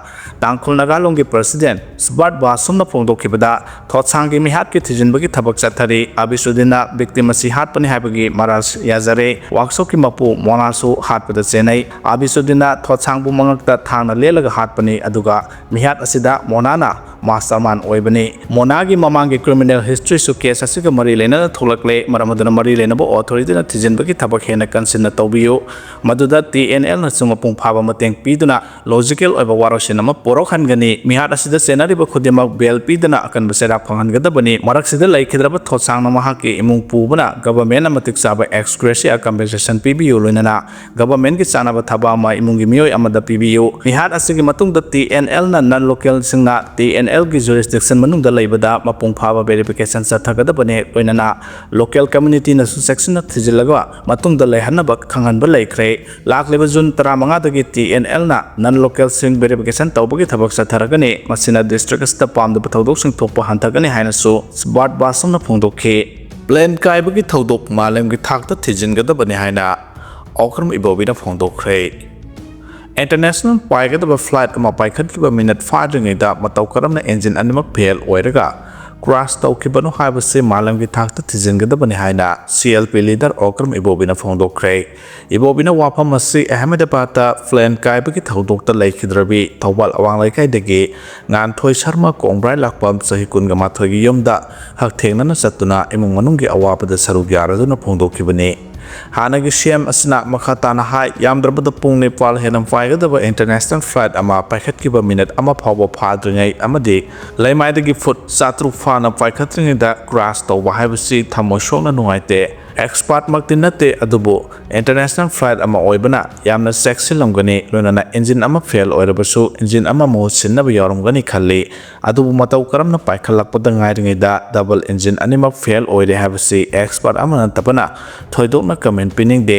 ꯇꯥꯡꯈꯨꯜ ꯅꯥꯒꯥ ꯂꯣꯟꯒꯤ ꯄ꯭ꯔꯁꯤꯗꯦꯟꯠ ꯁꯨꯕꯥꯠ ꯕꯥꯁꯨꯝꯅ ꯐꯣꯡꯗꯣꯛꯈꯤꯕꯗ, ꯊꯣꯠꯁꯥꯡꯒꯤ ꯃꯤꯍꯥꯠꯀꯤ ꯊꯤꯖꯤꯟꯕꯒꯤ ꯊꯕꯛ ꯆꯠꯊꯔꯤ꯫ ꯑꯕꯤꯁꯨꯗꯤꯟꯅ ꯚꯤꯛꯇꯤꯝ ꯑꯁꯤ ꯍꯥꯠꯄꯅꯤ ꯍꯥꯏꯕꯒꯤ ꯃꯔꯥꯜ ꯌꯥꯖꯔꯦ꯫ ꯋꯥꯛꯁꯣꯞꯀꯤ ꯃꯄꯨ ꯃꯣꯅꯥꯁꯨ ꯍꯥꯠꯄꯗ ꯆꯦꯟꯅꯩ꯫ ꯑꯕꯤꯁꯨꯗꯤꯟꯅ ꯊꯣꯠꯁꯥꯡꯕꯨ ꯃꯉꯛꯇ ꯊꯥꯡꯅ ꯂꯦꯜꯂꯒ ꯍꯥꯠꯄꯅꯤ, ꯑꯗꯨꯒ ꯃꯤꯍꯥꯠ ꯑꯁꯤꯗ ꯃꯣꯅꯥꯅ ꯃꯥꯁꯇꯔꯃꯥꯏꯟ ꯑꯣꯏꯕꯅꯤ꯫ ꯃꯣꯅꯥꯒꯤ ꯃꯃꯥꯡꯒꯤ ꯀ꯭ꯔꯤꯃꯤꯅꯦꯜ ꯍꯤꯁꯇ꯭ꯔꯤꯁꯨ ꯀꯦꯁ ꯑꯁꯤꯒ ꯃꯔꯤ ꯂꯩꯅꯅ ꯊꯣꯛꯂꯛꯂꯦ꯫ ꯃꯔꯝ ꯑꯗꯨꯅ ꯃꯔꯤ ꯂꯩꯅꯕ ꯑꯣꯊꯣꯔꯤꯇꯤꯅ ꯊꯤꯖꯤꯟꯕꯒꯤ ꯊꯕꯛ ꯍꯦꯟꯅ ꯀꯟꯁꯤꯟꯅ ꯇꯧꯕꯤꯌꯨ, ꯃꯗꯨꯗ ꯇꯤ ꯑꯦꯟ ꯑꯦꯜꯅꯁꯨ ꯃꯄꯨꯡ ꯐꯥꯕ ꯃꯇꯦꯡ ꯄꯤꯗꯨꯅ ꯂꯣꯖꯤꯀꯦꯜ ꯑꯣꯏꯕ ꯋꯥꯔꯣꯏꯁꯤꯟ ꯑꯃ ꯄꯨꯔꯛꯍꯟꯒꯅꯤ꯫ ꯃꯤꯍꯥꯠ ꯑꯁꯤꯗ ꯆꯦꯟꯅꯔꯤꯕ ꯈꯨꯗꯤꯡꯃꯛ ꯕꯦꯜ ꯄꯤꯗꯅ ꯑꯀꯟꯕ ꯆꯩꯔꯥꯛ ꯐꯪꯍꯟꯒꯗꯕꯅꯤ꯫ ꯃꯔꯛꯁꯤꯗ ꯂꯩꯈꯤꯗ꯭ꯔꯕ ꯊꯣꯠꯁꯥꯡꯅ ꯃꯍꯥꯛꯀꯤ ꯏꯃꯨꯡ ꯄꯨꯕꯅ ꯒꯚꯔꯟꯃꯦꯟꯠꯅ ꯃꯇꯤꯛ ꯆꯥꯕ ꯑꯦꯛꯁ ꯒ꯭ꯔꯦꯁꯤꯌꯥ ꯀꯝꯄꯦꯟꯁꯦꯁꯟ ꯄꯤꯕꯤꯌꯨ, ꯂꯣꯏꯅꯅ ꯒꯚꯔꯟꯃꯦꯟꯠꯀꯤ ꯆꯥꯅꯕ ꯊꯕꯛ ꯑꯃ ꯏꯃꯨꯡꯒꯤ ꯃꯤꯑꯣꯏ ꯑꯃꯗ ꯄꯤꯕꯤꯌꯨ꯫ ꯃꯤꯍꯥꯠ ꯑꯁꯤꯒꯤ ꯃꯇꯨꯡꯗ ꯇꯤ ꯑꯦꯟ ꯑꯦꯜꯅ ꯅꯟ ꯂꯣꯀꯦꯜꯁꯤꯡꯅ ꯇꯤ ꯑꯦꯟ ꯑꯦꯜꯒꯤ ꯖꯨꯔꯤꯁꯗꯤꯛꯁꯟ ꯃꯅꯨꯡꯗ ꯂꯩꯕꯗ ꯃꯄꯨꯡ ꯐꯥꯕ ꯚꯦꯔꯤꯐꯤꯀꯦꯁꯟ ꯆꯠꯊꯒꯗꯕꯅꯤ, ꯂꯣꯏꯅꯅ ꯂꯣꯀꯦꯜ ꯀꯝꯃ꯭ꯌꯨꯅꯤꯇꯤꯅꯁꯨ ꯆꯦꯛꯁꯤꯟꯅ ꯊꯤꯖꯤꯜꯂꯒ ꯃꯇꯨꯡꯗ ꯂꯩꯍꯟꯅꯕ ꯈꯪꯍꯟꯕ ꯂꯩꯈ꯭ꯔꯦ꯫ ꯂꯥꯛꯂꯤꯕ ꯖꯨꯟ ꯇꯔꯥꯃꯉꯥꯗꯒꯤ ꯇꯤ ꯑꯦꯟ ꯑꯦꯜꯅ ꯅꯟ ꯂꯣꯀꯦꯜꯁꯤꯡ ꯚꯦꯔꯤꯐꯤꯀꯦꯁꯟ ꯇꯧꯕꯒꯤ ꯊꯕꯛ ꯆꯠꯊꯔꯒꯅꯤ꯫ ꯃꯁꯤꯅ ꯗꯤꯁꯇ꯭ꯔꯤꯛ ꯑꯁꯤꯗ ꯄꯥꯝꯗꯕ ꯊꯧꯗꯣꯛꯁꯤꯡ ꯊꯣꯛꯄ ꯍꯟꯊꯒꯅꯤ ꯍꯥꯏꯅꯁꯨ ꯁꯨꯕꯥꯠ ꯕꯥꯁꯨꯝꯅ ꯐꯣꯡꯗꯣꯛꯈꯤ꯫ ꯄ꯭ꯂꯦꯟ ꯀꯥꯏꯕꯒꯤ ꯊꯧꯗꯣꯛ ꯃꯥꯂꯦꯝꯒꯤ ꯊꯥꯛꯇ ꯊꯤꯖꯤꯟꯒꯗꯕꯅꯤ ꯍꯥꯏꯅ ꯑꯣꯀ꯭ꯔꯝ ꯏꯕꯣꯕꯤꯅ ꯐꯣꯡꯗꯣꯛꯈ꯭ꯔꯦ꯫ ꯏꯟꯇꯔꯅꯦꯁꯅꯦꯜ ꯄꯥꯏꯒꯗꯕ ꯐ꯭ꯂꯥꯏꯠ ꯑꯃ ꯄꯥꯏꯈꯠꯈꯤꯕ ꯃꯤꯅꯠ ꯐꯥꯗ꯭ꯔꯤꯉꯩꯗ ꯃꯇꯧ ꯀꯔꯝꯅ ꯏꯟꯖꯤꯟ ꯑꯅꯤꯃꯛ ꯐꯦꯜ ꯑꯣꯏꯔꯒ ꯀ꯭ꯔꯥꯁ ꯇꯧꯈꯤꯕꯅꯣ ꯍꯥꯏꯕꯁꯤ ꯃꯥꯂꯦꯝꯒꯤ ꯊꯥꯛꯇ ꯊꯤꯖꯤꯟꯒꯗꯕꯅꯤ ꯍꯥꯏꯅ C L P leader Okram ꯏꯕꯣꯕꯤꯅ ꯐꯣꯡꯗꯣꯛꯈ꯭ꯔꯦ꯫ ꯏꯕꯣꯕꯤꯅ ꯋꯥꯐꯝ ꯑꯁꯤ ꯑꯍꯃꯦꯗꯕꯥꯗꯇ ꯄ꯭ꯂꯦꯟ ꯀꯥꯏꯕꯒꯤ ꯊꯧꯗꯣꯛꯇ ꯂꯩꯈꯤꯗ꯭ꯔꯕꯤ ꯊꯧꯕꯥꯜ ꯑꯋꯥꯡ ꯂꯩꯀꯥꯏꯗꯒꯤ ꯉꯥꯟꯊꯣꯏ ꯁꯔꯃ ꯀꯣꯡꯕ꯭ꯔꯥꯏ ꯂꯥꯛꯄꯝ ꯆꯍꯤ ꯀꯨꯟꯒ ꯃꯥꯊꯣꯏꯒꯤ ꯌꯨꯝꯗ ꯍꯛꯊꯦꯡꯅꯅ ꯆꯠꯇꯨꯅ ꯏꯃꯨꯡ ꯃꯅꯨꯡꯒꯤ ꯑꯋꯥꯕꯗ ꯁꯔꯨꯛ ꯌꯥꯔꯗꯨꯅ ꯐꯣꯡꯗꯣꯛꯈꯤꯕꯅꯤ꯫ ꯍꯥꯟꯅꯒꯤ ꯁꯤ ꯑꯦꯝ ꯑꯁꯤꯅ ꯃꯈꯥ ꯇꯥꯅ ꯍꯥꯏ, ꯌꯥꯝꯗ꯭ꯔꯕꯗ ꯄꯨꯡ ꯅꯤꯄꯥꯜ ꯍꯦꯟꯅ ꯄꯥꯏꯒꯗꯕ ꯏꯟꯇꯔꯅꯦꯁꯅꯦꯜ ꯐ꯭ꯂꯥꯏꯠ ꯑꯃ ꯄꯥꯏꯈꯠꯈꯤꯕ ꯃꯤꯅꯠ ꯑꯃ ꯐꯥꯎꯕ ꯐꯥꯗ꯭ꯔꯤꯉꯩ ꯑꯃꯗꯤ ꯂꯩꯃꯥꯏꯗꯒꯤ ꯐꯨꯠ ꯆꯥꯇ꯭ꯔꯨꯛ ꯐꯥꯅ ꯄꯥꯏꯈꯠꯇ꯭ꯔꯤꯉꯩꯗ ꯀ꯭ꯔꯥꯁ ꯇꯧꯕ ꯍꯥꯏꯕꯁꯤ ꯊꯃꯣꯏ ꯁꯣꯛꯅ ꯅꯨꯡꯉꯥꯏꯇꯦ꯫ ꯑꯦꯛꯁꯄꯥꯔꯠꯃꯛꯇꯤ ꯅꯠꯇꯦ, ꯑꯗꯨꯕꯨ ꯏꯟꯇꯔꯅꯦꯁꯅꯦꯜ ꯐ꯭ꯂꯥꯏꯠ ꯑꯃ ꯑꯣꯏꯕꯅ ꯌꯥꯝꯅ ꯆꯦꯛꯁꯤꯜꯂꯝꯒꯅꯤ, ꯂꯣꯏꯅꯅ ꯏꯟꯖꯤꯟ ꯑꯃ ꯐꯦꯜ ꯑꯣꯏꯔꯕꯁꯨ ꯏꯟꯖꯤꯟ ꯑꯃ ꯃꯍꯨꯠ ꯁꯤꯟꯅꯕ ꯌꯥꯎꯔꯝꯒꯅꯤ ꯈꯜꯂꯤ꯫ ꯑꯗꯨꯕꯨ ꯃꯇꯧ ꯀꯔꯝꯅ ꯄꯥꯏꯈꯠꯂꯛꯄꯗ ꯉꯥꯏꯔꯤꯉꯩꯗ ꯗꯕꯜ ꯏꯟꯖꯤꯟ ꯑꯅꯤꯃꯛ ꯐꯦꯜ ꯑꯣꯏꯔꯦ ꯍꯥꯏꯕꯁꯤ ꯑꯦꯛꯁꯄꯥꯔꯠ ꯑꯃ ꯅꯠꯇꯕꯅ ꯊꯣꯏꯗꯣꯛꯅ ꯀꯃꯦꯟ ꯄꯤꯅꯤꯡꯗꯦ꯫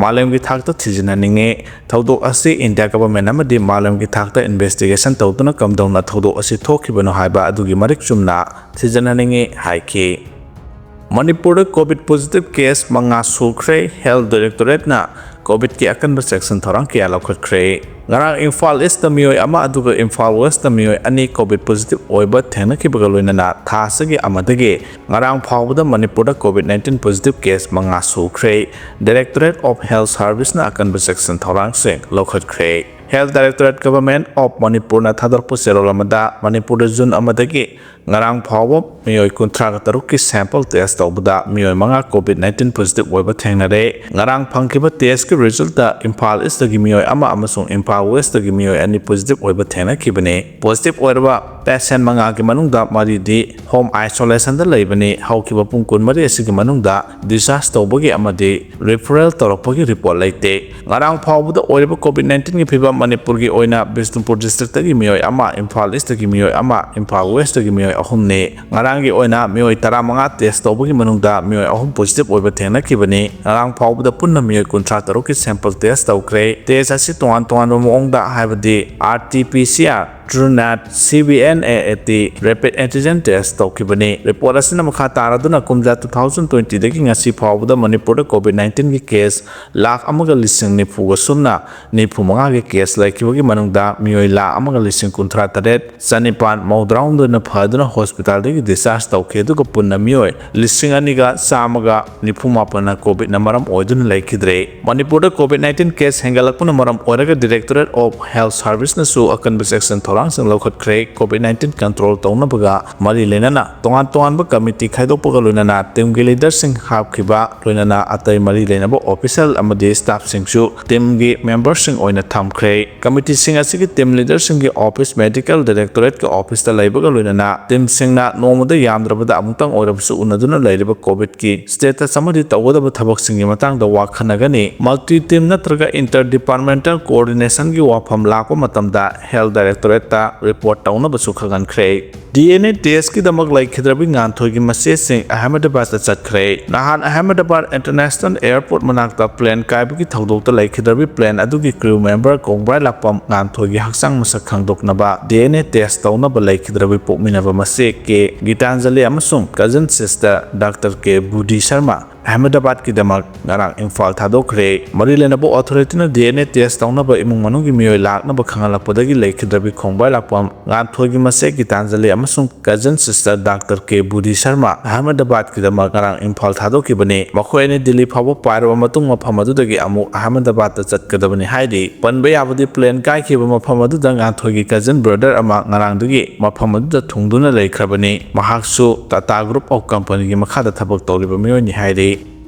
ꯃꯥꯂꯦꯝꯒꯤ ꯊꯥꯛꯇ ꯊꯤꯖꯤꯟꯍꯟꯅꯤꯡꯉꯤ꯫ ꯊꯧꯗꯣꯛ ꯑꯁꯤ ꯏꯟꯗꯤꯌꯥ ꯒꯚꯔꯟꯃꯦꯟꯠ ꯑꯃꯗꯤ ꯃꯥꯂꯦꯝꯒꯤ ꯊꯥꯛꯇ ꯏꯟꯚꯦꯁꯇꯤꯒꯦꯁꯟ ꯇꯧꯗꯨꯅ ꯀꯝꯗꯧꯅ ꯊꯧꯗꯣꯛ ꯑꯁꯤ ꯊꯣꯛꯈꯤꯕꯅꯣ ꯍꯥꯏꯕ ꯑꯗꯨꯒꯤ ꯃꯔꯤꯛ ꯆꯨꯝꯅ ꯊꯤꯖꯤꯟꯍꯟꯅꯤꯡꯉꯤ ꯍꯥꯏꯈꯤ꯫ ꯃꯅꯤꯄꯨꯔꯗ ꯀꯣꯚꯤꯗ ꯄꯣꯖꯤꯇꯤꯚ ꯀꯦꯁ ꯃꯉꯥ ꯁꯨꯈ꯭ꯔꯦ꯫ ꯍꯦꯜꯊ ꯗꯥꯏꯔꯦꯛꯇꯣꯔꯦꯠꯅ ꯀꯣꯚꯤꯗꯀꯤ ꯑꯀꯟꯕ ꯆꯦꯛꯁꯤꯟ ꯊꯧꯔꯥꯡ ꯀꯌꯥ ꯂꯧꯈꯠꯈ꯭ꯔꯦ꯫ ꯉꯔꯥꯡ ꯏꯝꯐꯥꯜ ꯏꯁꯇ ꯃꯤꯑꯣꯏ ꯑꯃ ꯑꯗꯨꯒ ꯏꯝꯐꯥꯜ ꯋꯦꯁꯇ ꯃꯤꯑꯣꯏ ꯑꯅꯤ ꯀꯣꯚꯤꯗ ꯄꯣꯖꯤꯇꯤꯚ ꯑꯣꯏꯕ ꯊꯦꯡꯅꯈꯤꯕꯒ ꯂꯣꯏꯅꯅ ꯊꯥ ꯑꯁꯤꯒꯤ ꯑꯃꯗꯒꯤ ꯉꯔꯥꯡ ꯐꯥꯎꯕꯗ ꯃꯅꯤꯄꯨꯔꯗ ꯀꯣꯚꯤꯗ ꯅꯥꯏꯟꯇꯤꯟ ꯄꯣꯖꯤꯇꯤꯚ ꯀꯦꯁ ꯃꯉꯥ ꯁꯨꯈ꯭ꯔꯦ꯫ ꯗꯥꯏꯔꯦꯛꯇꯣꯔꯦꯠ ꯑꯣꯐ ꯍꯦꯜꯊ ꯁꯥꯔꯚꯤꯁꯅ ꯑꯀꯟꯕ ꯆꯦꯛꯁꯤꯟ ꯊꯧꯔꯥꯡꯁꯤꯡ ꯂꯧꯈꯠꯈ꯭ꯔꯦ꯫ ꯍꯦꯜꯊ ꯗꯥꯏꯔꯦꯛꯇꯣꯔꯦꯠ ꯒꯚꯔꯟꯃꯦꯟꯠ ꯑꯣꯐ ꯃꯅꯤꯄꯨꯔꯅ ꯊꯥꯗꯣꯔꯛꯄ ꯆꯦꯔꯣꯜ ꯑꯃꯗ ꯃꯅꯤꯄꯨꯔꯗ ꯖꯨꯟ ꯑꯃꯗꯒꯤ ꯉꯔꯥꯡ ꯐꯥꯎꯕ ꯃꯤꯑꯣꯏ ꯀꯨꯟꯊ꯭ꯔꯥꯒ ꯇꯔꯨꯛꯀꯤ ꯁꯦꯝꯄꯜ ꯇꯦꯁ ꯇꯧꯕꯗ ꯃꯤꯑꯣꯏ ꯃꯉꯥ ꯀꯣꯚꯤꯗ ꯅꯥꯏꯟꯇꯤꯟ ꯄꯣꯖꯤꯇꯤꯚ ꯑꯣꯏꯕ ꯊꯦꯡꯅꯔꯦ꯫ ꯉꯔꯥꯡ ꯐꯪꯈꯤꯕ ꯇꯦꯁꯀꯤ ꯔꯤꯖꯜꯇ ꯏꯝꯐꯥꯜ ꯏꯁꯇꯒꯤ ꯃꯤꯑꯣꯏ ꯑꯃ ꯑꯃꯁꯨꯡ ꯏꯝꯐꯥꯜ ꯋꯦꯁꯇꯒꯤ ꯃꯤꯑꯣꯏ ꯑꯅꯤ ꯄꯣꯖꯤꯇꯤꯚ ꯑꯣꯏꯕ ꯊꯦꯡꯅꯈꯤꯕꯅꯤ꯫ ꯄꯣꯖꯤꯇꯤꯚ ꯑꯣꯏꯔꯕ ꯄꯦꯁꯦꯟꯠ ꯃꯉꯥꯒꯤ ꯃꯅꯨꯡꯗ ꯃꯔꯤꯗꯤ ꯍꯣꯝ ꯑꯥꯏꯁꯣꯂꯦꯁꯟꯗ ꯂꯩꯕꯅꯤ꯫ ꯍꯧꯈꯤꯕ ꯄꯨꯡ ꯀꯨꯟꯃꯔꯤ ꯑꯁꯤꯒꯤ ꯃꯅꯨꯡꯗ ꯗꯤꯁꯆꯥꯔꯖ ꯇꯧꯕꯒꯤ ꯑꯃꯗꯤ ꯔꯤꯐꯔꯦꯜ ꯇꯧꯔꯛꯄꯒꯤ ꯔꯤꯄꯣꯔꯠ ꯂꯩꯇꯦ꯫ ꯉꯔꯥꯡ ꯐꯥꯎꯕꯗ ꯑꯣꯏꯔꯤꯕ ꯀꯣꯚꯤꯗ ꯅꯥꯏꯟꯇꯤꯟꯒꯤ ꯐꯤꯕꯝ ꯃꯅꯤꯄꯨꯔꯒꯤ ꯑꯣꯏꯅ ꯕꯤꯁꯅꯨꯄꯨꯔ ꯗꯤꯁꯇ꯭ꯔꯤꯛꯇꯒꯤ ꯃꯤꯑꯣꯏ ꯑꯃ, ꯏꯝꯐꯥꯜ ꯏꯁꯇꯒꯤ ꯃꯤꯑꯣꯏ ꯑꯃ, ꯏꯝꯐꯥꯜ ꯋꯦꯁꯇꯒꯤ ꯃꯤꯑꯣꯏ ꯑꯍꯨꯝꯅꯤ꯫ ꯉꯔꯥꯡꯒꯤ ꯑꯣꯏꯅ ꯃꯤꯑꯣꯏ ꯇꯔꯥꯃꯉꯥ ꯇꯦꯁ ꯇꯧꯕꯒꯤ ꯃꯅꯨꯡꯗ ꯃꯤꯑꯣꯏ ꯑꯍꯨꯝ ꯄꯣꯖꯤꯇꯤꯚ ꯑꯣꯏꯕ ꯊꯦꯡꯅꯈꯤꯕꯅꯤ꯫ ꯉꯔꯥꯡ ꯐꯥꯎꯕꯗ ꯄꯨꯟꯅ ꯃꯤꯑꯣꯏ ꯀꯨꯟꯊ꯭ꯔꯥ ꯇꯔꯨꯛꯀꯤ ꯁꯦꯝꯄꯜ ꯇꯦꯁ ꯇꯧꯈ꯭ꯔꯦ꯫ ꯇꯦꯁ ꯑꯁꯤ ꯇꯣꯉꯥꯟ ꯇꯣꯉꯥꯟꯕ ꯃꯑꯣꯡꯗ, ꯍꯥꯏꯕꯗꯤ ꯑꯥꯔ ꯇꯤ ꯄꯤ ꯁꯤ R, Truenat, C B N A A T, rapid antigen test ꯇꯧꯈꯤꯕꯅꯤ꯫ ꯔꯤꯄꯣꯔꯠ ꯑꯁꯤꯅ ꯃꯈꯥ ꯇꯥꯔꯗꯨꯅ ꯀꯨꯝꯖꯥ ꯇꯨ ꯊꯥꯎꯖꯟ ꯇ꯭ꯋꯦꯟꯇꯤꯗꯒꯤ ꯉꯁꯤ ꯐꯥꯎꯕꯗ ꯃꯅꯤꯄꯨꯔꯗ ꯀꯣꯚꯤꯗ ꯅꯥꯏꯟꯇꯤꯟꯒꯤ ꯀꯦꯁ ꯂꯥꯈ ꯑꯃꯒ ꯂꯤꯁꯤꯡ ꯅꯤꯐꯨꯒ ꯁꯨꯞꯅ ꯅꯤꯐꯨ ꯃꯉꯥꯒꯤ ꯀꯦꯁ ꯂꯩꯈꯤꯕꯒꯤ ꯃꯅꯨꯡꯗ ꯃꯤꯑꯣꯏ ꯂꯥꯈ ꯑꯃꯒ ꯂꯤꯁꯤꯡ ꯀꯨꯟꯊ꯭ꯔꯥ ꯇꯔꯦꯠ ꯆꯅꯤꯄꯥꯟ ꯃꯧꯗ꯭ꯔꯥꯍꯨꯝꯗꯣꯏꯅ ꯐꯗꯨꯅ ꯍꯣꯁꯄꯤꯇꯥꯜꯗꯒꯤ ꯗꯤꯁꯆꯥꯔꯖ ꯇꯧꯈꯤ, ꯑꯗꯨꯒ ꯄꯨꯟꯅ ꯃꯤꯑꯣꯏ ꯂꯤꯁꯤꯡ ꯑꯅꯤꯒ ꯆꯥꯝꯃꯒ ꯅꯤꯐꯨ ꯃꯥꯄꯟꯅ ꯀꯣꯚꯤꯗꯅ ꯃꯔꯝ ꯑꯣꯏꯗꯨꯅ ꯂꯩꯈꯤꯗ꯭ꯔꯦ꯫ ꯃꯅꯤꯄꯨꯔꯗ ꯀꯣꯚꯤꯗ ꯅꯥꯏꯟꯇꯤꯟ ꯀꯦꯁ ꯍꯦꯟꯒꯠꯂꯛꯄꯅ ꯃꯔꯝ ꯑꯣꯏꯔꯒ ꯗꯥꯏꯔꯦꯛꯇꯣꯔꯦꯠ ꯑꯣꯐ ꯍꯦꯜꯊ ꯁꯥꯔꯚꯤꯁꯅꯁꯨ ꯑꯀꯟꯕ ꯆꯦꯛꯁꯤꯟ ꯊꯧꯔꯥꯡꯁꯤꯡ ꯂꯧꯈꯠꯈ꯭ꯔꯦ꯫ ꯀꯣꯚꯤꯗ ꯅꯥꯏꯟꯇꯤꯟ ꯀꯟꯇ꯭ꯔꯣꯜ ꯇꯧꯅꯕꯒ ꯃꯔꯤ ꯂꯩꯅꯅ ꯇꯣꯉꯥꯟ ꯇꯣꯉꯥꯟꯕ ꯀꯃꯤꯇꯤ ꯈꯥꯏꯗꯣꯛꯄꯒ ꯂꯣꯏꯅꯅ ꯇꯤꯝꯒꯤ ꯂꯤꯗꯔꯁꯤꯡ ꯍꯥꯞꯈꯤꯕ, ꯂꯣꯏꯅꯅ ꯑꯇꯩ ꯃꯔꯤ ꯂꯩꯅꯕ ꯑꯣꯐꯤꯁꯤꯌꯦꯜ ꯑꯃꯗꯤ ꯁ꯭ꯇꯥꯐꯁꯤꯡꯁꯨ ꯇꯤꯝꯒꯤ ꯃꯦꯝꯕꯔꯁꯤꯡ ꯑꯣꯏꯅ ꯊꯝꯈ꯭ꯔꯦ꯫ ꯀꯃꯤꯇꯤꯁꯤꯡ ꯑꯁꯤꯒꯤ ꯇꯤꯝ ꯂꯤꯗꯔꯁꯤꯡꯒꯤ ꯑꯣꯐꯤꯁ ꯃꯦꯗꯤꯀꯦꯜ ꯗꯥꯏꯔꯦꯛꯇꯣꯔꯦꯠꯀꯤ ꯑꯣꯐꯤꯁꯇ ꯂꯩꯕꯒ ꯂꯣꯏꯅꯅ ꯇꯤꯝꯁꯤꯡꯅ ꯅꯣꯡꯃꯗ ꯌꯥꯝꯗ꯭ꯔꯕꯗ ꯑꯃꯨꯛꯇꯪ ꯑꯣꯏꯔꯕꯁꯨ ꯎꯅꯗꯨꯅ ꯂꯩꯔꯤꯕ ꯀꯣꯚꯤꯗꯀꯤ ꯁ꯭ꯇꯦꯇꯁ ꯑꯃꯗꯤ ꯇꯧꯒꯗꯕ ꯊꯕꯛꯁꯤꯡꯒꯤ ꯃꯇꯥꯡꯗ ꯋꯥ ꯈꯟꯅꯒꯅꯤ꯫ ꯃꯜꯇꯤ ꯇꯤꯝ ꯅꯠꯇ꯭ꯔꯒ ꯏꯟꯇꯔ ꯗꯤꯄꯥꯔꯠꯃꯦꯟꯇꯦꯜ ꯀꯣꯑꯣꯔꯗꯤꯅꯦꯁꯟꯒꯤ ꯋꯥꯐꯝ ꯂꯥꯛꯄ ꯃꯇꯝꯗ ꯍꯦꯜꯊ ꯗꯥꯏꯔꯦꯛꯇꯣꯔꯦꯠꯇ ꯔꯤꯄꯣꯔꯠ ꯇꯧꯅꯕꯁꯨ ꯈꯪꯍꯟꯈ꯭ꯔꯦ꯫ ꯗꯤ ꯑꯦꯟ ꯑꯦ ꯇꯦꯁꯀꯤꯗꯃꯛ ꯂꯩꯈꯤꯗ꯭ꯔꯕꯤ ꯉꯥꯟꯊꯣꯏꯒꯤ ꯃꯆꯦꯁꯤꯡ ꯑꯍꯃꯗꯕꯥꯗꯇ ꯆꯠꯈ꯭ꯔꯦ꯫ ꯅꯍꯥꯟ ꯑꯍꯃꯗꯕꯥꯗ ꯏꯟꯇꯔꯅꯦꯁꯅꯦꯜ ꯑꯦꯌꯔꯄꯣꯔꯠ ꯃꯅꯥꯛꯇ ꯄ꯭ꯂꯦꯟ ꯀꯥꯏꯕꯒꯤ ꯊꯧꯗꯣꯛꯇ ꯂꯩꯈꯤꯗ꯭ꯔꯕꯤ ꯄ꯭ꯂꯦꯟ ꯑꯗꯨꯒꯤ ꯀ꯭ꯔꯤꯎ ꯃꯦꯝꯕꯔ ꯀꯣꯡꯕ꯭ꯔꯥꯏ ꯂꯥꯛꯄꯝ ꯉꯥꯟꯊꯣꯏꯒꯤ ꯍꯛꯆꯥꯡ ꯃꯁꯛ ꯈꯪꯗꯣꯛꯅꯕ ꯗꯤ ꯑꯦꯟ ꯑꯦ ꯇꯦꯁ ꯇꯧꯅꯕ ꯂꯩꯈꯤꯗ꯭ꯔꯕꯤ ꯄꯣꯛꯃꯤꯟꯅꯕ ꯃꯆꯦ ꯀꯦ ꯒꯤꯇꯥꯟꯖꯂꯤ ꯑꯃꯁꯨꯡ ꯀꯖꯟ ꯁꯤꯁꯇꯔ ꯗꯥꯛꯇꯔ ꯀꯦ ꯕꯨꯙꯤ ꯁꯔꯃ ꯑꯍꯃꯗꯕꯥꯗꯀꯤꯗꯃꯛ ꯉꯔꯥꯡ ꯏꯝꯐꯥꯜ ꯊꯥꯗꯣꯛꯈ꯭ꯔꯦ꯫ ꯃꯔꯤ ꯂꯩꯅꯕ ꯑꯣꯊꯣꯔꯤꯇꯤꯅ ꯗꯤ ꯑꯦꯟ ꯑꯦ ꯇꯦꯁ ꯇꯧꯅꯕ ꯏꯃꯨꯡ ꯃꯅꯨꯡꯒꯤ ꯃꯤꯑꯣꯏ ꯂꯥꯛꯅꯕ ꯈꯪꯍꯜꯂꯛꯄꯗꯒꯤ ꯂꯩꯈꯤꯗ꯭ꯔꯕꯤ ꯈꯣꯡꯕꯥꯏ ꯂꯥꯛꯄꯝ ꯉꯥꯟꯊꯣꯏꯒꯤ ꯃꯆꯦ ꯒꯤꯇꯥꯟꯖꯂꯤ ꯑꯃꯁꯨꯡ ꯀꯖꯟ ꯁꯤꯁꯇꯔ ꯗꯥꯛꯇꯔ ꯀꯦ ꯕꯨꯙꯤ ꯁꯔꯃ ꯑꯍꯃꯗꯕꯥꯗꯀꯤꯗꯃꯛ ꯉꯔꯥꯡ ꯏꯝꯐꯥꯜ ꯊꯥꯗꯣꯛꯈꯤꯕꯅꯤ꯫ ꯃꯈꯣꯏ ꯑꯅꯤ ꯗꯤꯜꯂꯤ ꯐꯥꯎꯕ ꯄꯥꯏꯔꯕ ꯃꯇꯨꯡ ꯃꯐꯝ ꯑꯗꯨꯗꯒꯤ ꯑꯃꯨꯛ ꯑꯍꯃꯗꯕꯥꯗꯇ ꯆꯠꯀꯗꯕꯅꯤ ꯍꯥꯏꯔꯤ꯫ ꯄꯟꯕ ꯌꯥꯕꯗꯤ ꯄ꯭ꯂꯦꯟ ꯀꯥꯏꯈꯤꯕ ꯃꯐꯝ ꯑꯗꯨꯗ ꯉꯥꯟꯊꯣꯏꯒꯤ ꯀꯖꯟ ꯕ꯭ꯔꯗꯔ ꯑꯃ ꯉꯔꯥꯡꯗꯒꯤ ꯃꯐꯝ ꯑꯗꯨꯗ ꯊꯨꯡꯗꯨꯅ ꯂꯩꯈ꯭ꯔꯕꯅꯤ꯫ ꯃꯍꯥꯛꯁꯨ ꯇꯥꯇꯥ ꯒ꯭ꯔꯨꯞ ꯑꯣꯐ ꯀꯝꯄꯅꯤꯒꯤ ꯃꯈꯥꯗ ꯊꯕꯛ ꯇꯧꯔꯤꯕ ꯃꯤꯑꯣꯏꯅꯤ ꯍꯥꯏꯔꯤ꯫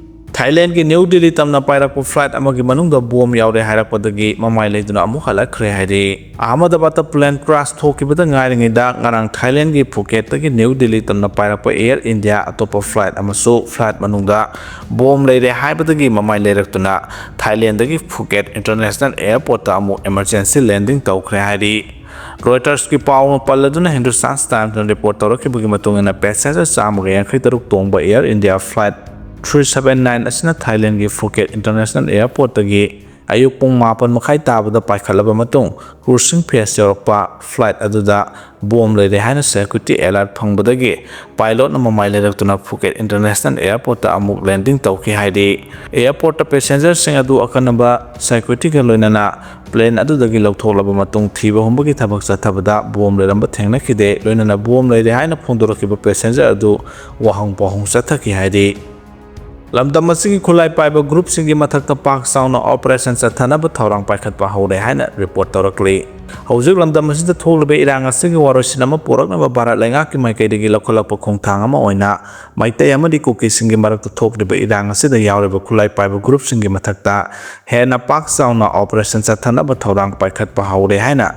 ꯊꯥꯏꯂꯦꯟꯒꯤ ꯅ꯭ꯌꯨ ꯗꯤꯜꯂꯤ ꯇꯝꯅ ꯄꯥꯏꯔꯛꯄ ꯐ꯭ꯂꯥꯏꯠ ꯑꯃꯒꯤ ꯃꯅꯨꯡꯗ ꯕꯣꯝ ꯌꯥꯎꯔꯦ ꯍꯥꯏꯔꯛꯄꯗꯒꯤ ꯃꯃꯥꯏ ꯂꯩꯗꯨꯅ ꯑꯃꯨꯛ ꯍꯜꯂꯛꯈ꯭ꯔꯦ ꯍꯥꯏꯔꯤ꯫ ꯑꯍꯃꯗꯕꯥꯗꯇ ꯄ꯭ꯂꯦꯟ ꯀ꯭ꯔꯥꯁ ꯊꯣꯛꯈꯤꯕꯗ ꯉꯥꯏꯔꯤꯉꯩꯗ ꯉꯔꯥꯡ ꯊꯥꯏꯂꯦꯟꯒꯤ ꯐꯨꯀꯦꯠꯇꯒꯤ ꯅ꯭ꯌꯨ ꯗꯤꯜꯂꯤ ꯇꯝꯅ ꯄꯥꯏꯔꯛꯄ ꯑꯦꯌꯔ ꯏꯟꯗꯤꯌꯥ ꯑꯇꯣꯞꯄ ꯐ꯭ꯂꯥꯏꯠ ꯑꯃꯁꯨ ꯐ꯭ꯂꯥꯏꯠ ꯃꯅꯨꯡꯗ ꯕꯣꯝ ꯂꯩꯔꯦ ꯍꯥꯏꯕꯗꯒꯤ ꯃꯃꯥꯏ ꯂꯩꯔꯛꯇꯨꯅ ꯊꯥꯏꯂꯦꯟꯗꯒꯤ ꯐꯨꯀꯦꯠ ꯏꯟꯇꯔꯅꯦꯁꯅꯦꯜ ꯑꯦꯌꯔꯄꯣꯔꯠꯇ ꯑꯃꯨꯛ ꯏꯃꯔꯖꯦꯟꯁꯤ ꯂꯦꯟꯗꯤꯡ ꯇꯧꯈ꯭ꯔꯦ ꯍꯥꯏꯔꯤ꯫ ꯔꯣꯏꯇꯔꯁꯀꯤ ꯄꯥꯎꯅ ꯄꯜꯂꯗꯨꯅ ꯍꯤꯟꯗꯨꯁꯇꯥꯟ ꯇꯥꯏꯝꯁꯅ ꯔꯤꯄꯣꯔꯠ ꯇꯧꯔꯛꯈꯤꯕꯒꯤ ꯃꯇꯨꯡ ꯏꯟꯅ ꯄꯦꯁꯦꯟꯖꯔ ꯆꯥꯝꯃꯒ ꯌꯥꯡꯈꯩ ꯇꯔꯨꯛ ꯇꯣꯡꯕ air India flight three seven nine ꯑꯁꯤꯅ ꯊꯥꯏꯂꯦꯟꯒꯤ ꯐꯨꯀꯦꯠ ꯏꯟꯇꯔꯅꯦꯁꯅꯦꯜ ꯑꯦꯌꯔꯄꯣꯔꯠꯇꯒꯤ ꯑꯌꯨꯛ ꯄꯨꯡ ꯃꯥꯄꯟ ꯃꯈꯥꯏ ꯇꯥꯕꯗ ꯄꯥꯏꯈꯠꯂꯕ ꯃꯇꯨꯡ ꯀ꯭ꯔꯨꯁꯤꯡ ꯐꯦꯁ ꯌꯧꯔꯛꯄ ꯐ꯭ꯂꯥꯏꯠ ꯑꯗꯨꯗ ꯕꯣꯝ ꯂꯩꯔꯦ ꯍꯥꯏꯅ ꯁꯦꯀ꯭ꯌꯨꯔꯤꯇꯤ ꯑꯦꯂꯔꯠ ꯐꯪꯕꯗꯒꯤ ꯄꯥꯏꯂꯣꯠꯅ ꯃꯃꯥꯏ ꯂꯩꯔꯛꯇꯨꯅ ꯐꯨꯀꯦꯠ ꯏꯟꯇꯔꯅꯦꯁꯅꯦꯜ ꯑꯦꯌꯔꯄꯣꯔꯠꯇ ꯑꯃꯨꯛ ꯂꯦꯟꯗꯤꯡ ꯇꯧꯈꯤ ꯍꯥꯏꯔꯤ꯫ ꯑꯦꯌꯔꯄꯣꯔꯠꯇ ꯄꯦꯁꯦꯟꯖꯔꯁꯤꯡ ꯑꯗꯨ ꯑꯀꯟꯅꯕ ꯁꯦꯀ꯭ꯌꯨꯔꯤꯇꯤꯒ ꯂꯣꯏꯅꯅ ꯄ꯭ꯂꯦꯟ ꯑꯗꯨꯗꯒꯤ ꯂꯧꯊꯣꯛꯂꯕ ꯃꯇꯨꯡ ꯊꯤꯕ ꯍꯨꯝꯕꯒꯤ ꯊꯕꯛ ꯆꯠꯊꯕꯗ ꯕꯣꯝ ꯂꯩꯔꯝꯕ ꯊꯦꯡꯅꯈꯤꯗꯦ꯫ ꯂꯣꯏꯅꯅ ꯕꯣꯝ ꯂꯩꯔꯦ ꯍꯥꯏꯅ ꯐꯣꯡꯗꯣꯔꯛꯈꯤꯕ ꯄꯦꯁꯦꯟꯖꯔ ꯑꯗꯨ ꯋꯥꯍꯪ ꯄꯥꯎꯍꯪ ꯆꯠꯊꯈꯤ ꯍꯥꯏꯔꯤ꯫ ꯂꯝꯗꯝ ꯑꯁꯤꯒꯤ ꯈꯨꯠꯂꯥꯏ ꯄꯥꯏꯕ ꯒ꯭ꯔꯨꯞꯁꯤꯡꯒꯤ ꯃꯊꯛꯇ ꯄꯥꯛ ꯆꯥꯎꯅ ꯑꯣꯄꯔꯦꯁꯟ ꯆꯠꯊꯅꯕ ꯊꯧꯔꯥꯡ ꯄꯥꯏꯈꯠꯄ ꯍꯧꯔꯦ ꯍꯥꯏꯅ ꯔꯤꯄꯣꯔꯠ ꯇꯧꯔꯛꯂꯤ꯫ ꯍꯧꯖꯤꯛ ꯂꯝꯗꯝ ꯑꯁꯤꯗ ꯊꯣꯛꯂꯤꯕ ꯏꯔꯥꯡ ꯑꯁꯤꯒꯤ ꯋꯥꯔꯣꯏꯁꯤꯟ ꯑꯃ ꯄꯨꯔꯛꯅꯕ ꯚꯥꯔꯠ ꯂꯩꯉꯥꯛꯀꯤ ꯃꯥꯏꯀꯩꯗꯒꯤ ꯂꯧꯈꯠꯂꯛꯄ ꯈꯣꯡꯊꯥꯡ ꯑꯃ ꯑꯣꯏꯅ ꯃꯩꯇꯩ ꯑꯃꯗꯤ ꯀꯨꯀꯤꯁꯤꯡꯒꯤ ꯃꯔꯛꯇ ꯊꯣꯛꯂꯤꯕ ꯏꯔꯥꯡ ꯑꯁꯤꯗ ꯌꯥꯎꯔꯤꯕ ꯈꯨꯠꯂꯥꯏ ꯄꯥꯏꯕ ꯒ꯭ꯔꯨꯞꯁꯤꯡꯒꯤ ꯃꯊꯛꯇ ꯍꯦꯟꯅ ꯄꯥꯛ ꯆꯥꯎꯅ ꯑꯣꯄꯔꯦꯁꯟ ꯆꯠꯊꯅꯕ ꯊꯧꯔꯥꯡ ꯄꯥꯏꯈꯠꯄ ꯍꯧꯔꯦ ꯍꯥꯏꯅ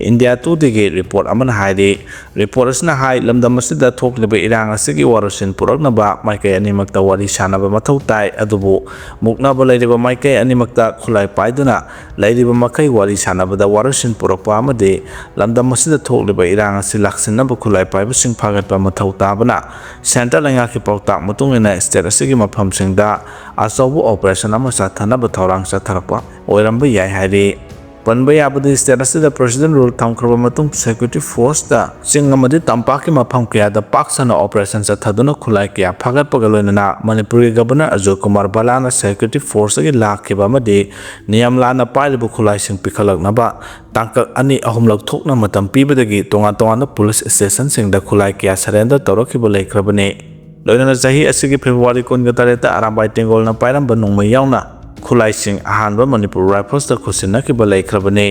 ꯏꯟꯗꯤꯌꯥ ꯇꯨꯗꯦꯒꯤ ꯔꯤꯄꯣꯔꯠ ꯑꯃꯅ ꯍꯥꯏꯔꯤ꯫ ꯔꯤꯄꯣꯔꯠ ꯑꯁꯤꯅ ꯍꯥꯏ, ꯂꯝꯗꯝ ꯑꯁꯤꯗ ꯊꯣꯛꯂꯤꯕ ꯏꯔꯥꯡ ꯑꯁꯤꯒꯤ ꯋꯥꯔꯣꯏꯁꯤꯟ ꯄꯨꯔꯛꯅꯕ ꯃꯥꯏꯀꯩ ꯑꯅꯤꯃꯛꯇ ꯋꯥꯔꯤ ꯁꯥꯅꯕ ꯃꯊꯧ ꯃꯊꯧ ꯇꯥꯏ꯫ ꯑꯗꯨꯕꯨ ꯃꯨꯛꯅꯕ ꯂꯩꯔꯤꯕ ꯃꯥꯏꯀꯩ ꯑꯅꯤꯃꯛꯇ ꯈꯨꯠꯂꯥꯏ ꯄꯥꯏꯗꯨꯅ ꯂꯩꯔꯤꯕ ꯃꯈꯩ ꯋꯥꯔꯤ ꯁꯥꯟꯅꯕꯗ ꯋꯥꯔꯣꯏꯁꯤꯟ ꯄꯨꯔꯛꯄ ꯑꯃꯗꯤ ꯂꯝꯗꯝ ꯑꯁꯤꯗ ꯊꯣꯛꯂꯤꯕ ꯏꯔꯥꯡ ꯑꯁꯤ ꯂꯥꯛꯁꯤꯟꯅꯕ ꯈꯨꯠꯂꯥꯏ ꯄꯥꯏꯕꯁꯤꯡ ꯐꯥꯒꯠꯄ ꯃꯊꯧ ꯇꯥꯕꯅ ꯁꯦꯟꯇ꯭ꯔꯦꯜ ꯂꯩꯉꯥꯛꯀꯤ ꯄꯥꯎꯇꯥꯛ ꯃꯇꯨꯡ ꯏꯟꯅ ꯁ꯭ꯇꯦꯠ ꯑꯁꯤꯒꯤ ꯃꯐꯝꯁꯤꯡꯗ ꯑꯆꯧꯕ ꯑꯣꯄꯔꯦꯁꯟ ꯑꯃ ꯆꯠꯊꯅꯕ ꯊꯧꯔꯥꯡ ꯆꯠꯊꯔꯛꯄ ꯑꯣꯏꯔꯝꯕ ꯌꯥꯏ ꯍꯥꯏꯔꯤ꯫ ꯄꯟꯕ ꯌꯥꯕꯗꯤ, ꯁ꯭ꯇꯦꯠ ꯑꯁꯤꯗ ꯄ꯭ꯔꯦꯁꯤꯗꯦꯟ ꯔꯨꯜ ꯊꯝꯈ꯭ꯔꯕ ꯃꯇꯨꯡ ꯁꯦꯀ꯭ꯌꯨꯔꯤꯇꯤ ꯐꯣꯔꯁꯇ ꯆꯤꯡ ꯑꯃꯗꯤ ꯇꯝꯄꯥꯛꯀꯤ ꯃꯐꯝ ꯀꯌꯥꯗ ꯄꯥꯛ ꯁꯟꯅ ꯑꯣꯄꯔꯦꯁꯟ ꯆꯠꯊꯗꯨꯅ ꯈꯨꯠꯂꯥꯏ ꯀꯌꯥ ꯐꯥꯒꯠꯄꯒ ꯂꯣꯏꯅꯅ ꯃꯅꯤꯄꯨꯔꯒꯤ ꯒꯕꯔꯅꯔ ꯑꯖꯣꯏ ꯀꯨꯃꯥꯔ ꯕꯂꯥꯅ ꯁꯦꯀ꯭ꯌꯨꯔꯤꯇꯤ ꯐꯣꯔꯁꯇꯒꯤ ꯂꯥꯛꯈꯤꯕ ꯑꯃꯗꯤ ꯅꯤꯌꯝ ꯂꯥꯟꯅ ꯄꯥꯏꯔꯤꯕ ꯈꯨꯠꯂꯥꯏꯁꯤꯡ ꯄꯤꯈꯠꯂꯛꯅꯕ ꯇꯥꯡꯀꯛ ꯑꯅꯤ ꯑꯍꯨꯝꯂꯛ ꯊꯣꯛꯅ ꯃꯇꯝ ꯄꯤꯕꯗꯒꯤ ꯇꯣꯉꯥꯟ ꯇꯣꯉꯥꯟꯕ ꯄꯨꯂꯤꯁ ꯁ꯭ꯇꯦꯁꯟꯁꯤꯡꯗ ꯈꯨꯠꯂꯥꯏ ꯀꯌꯥ ꯁꯔꯦꯟꯗꯔ ꯇꯧꯔꯛꯈꯤꯕ ꯂꯩꯈ꯭ꯔꯕꯅꯤ꯫ ꯂꯣꯏꯅꯅ ꯆꯍꯤ ꯑꯁꯤꯒꯤ ꯐꯦꯕ꯭ꯔꯨꯋꯥꯔꯤ ꯀꯨꯟꯒ ꯇꯔꯦꯠꯇ ꯑꯔꯥꯝꯕꯥꯏ ꯇꯦꯡꯒꯣꯜꯅ ꯄꯥꯏꯔꯝꯕ ꯅꯣꯡꯃꯩ ꯌꯥꯎꯅ ꯈꯨꯠꯂꯥꯏꯁꯤꯡ ꯑꯍꯥꯟꯕ ꯃꯅꯤꯄꯨꯔ ꯔꯥꯏꯐꯜꯁꯇ ꯈꯨꯠꯁꯤꯟꯅꯈꯤꯕ ꯂꯩꯈ꯭ꯔꯕꯅꯤ꯫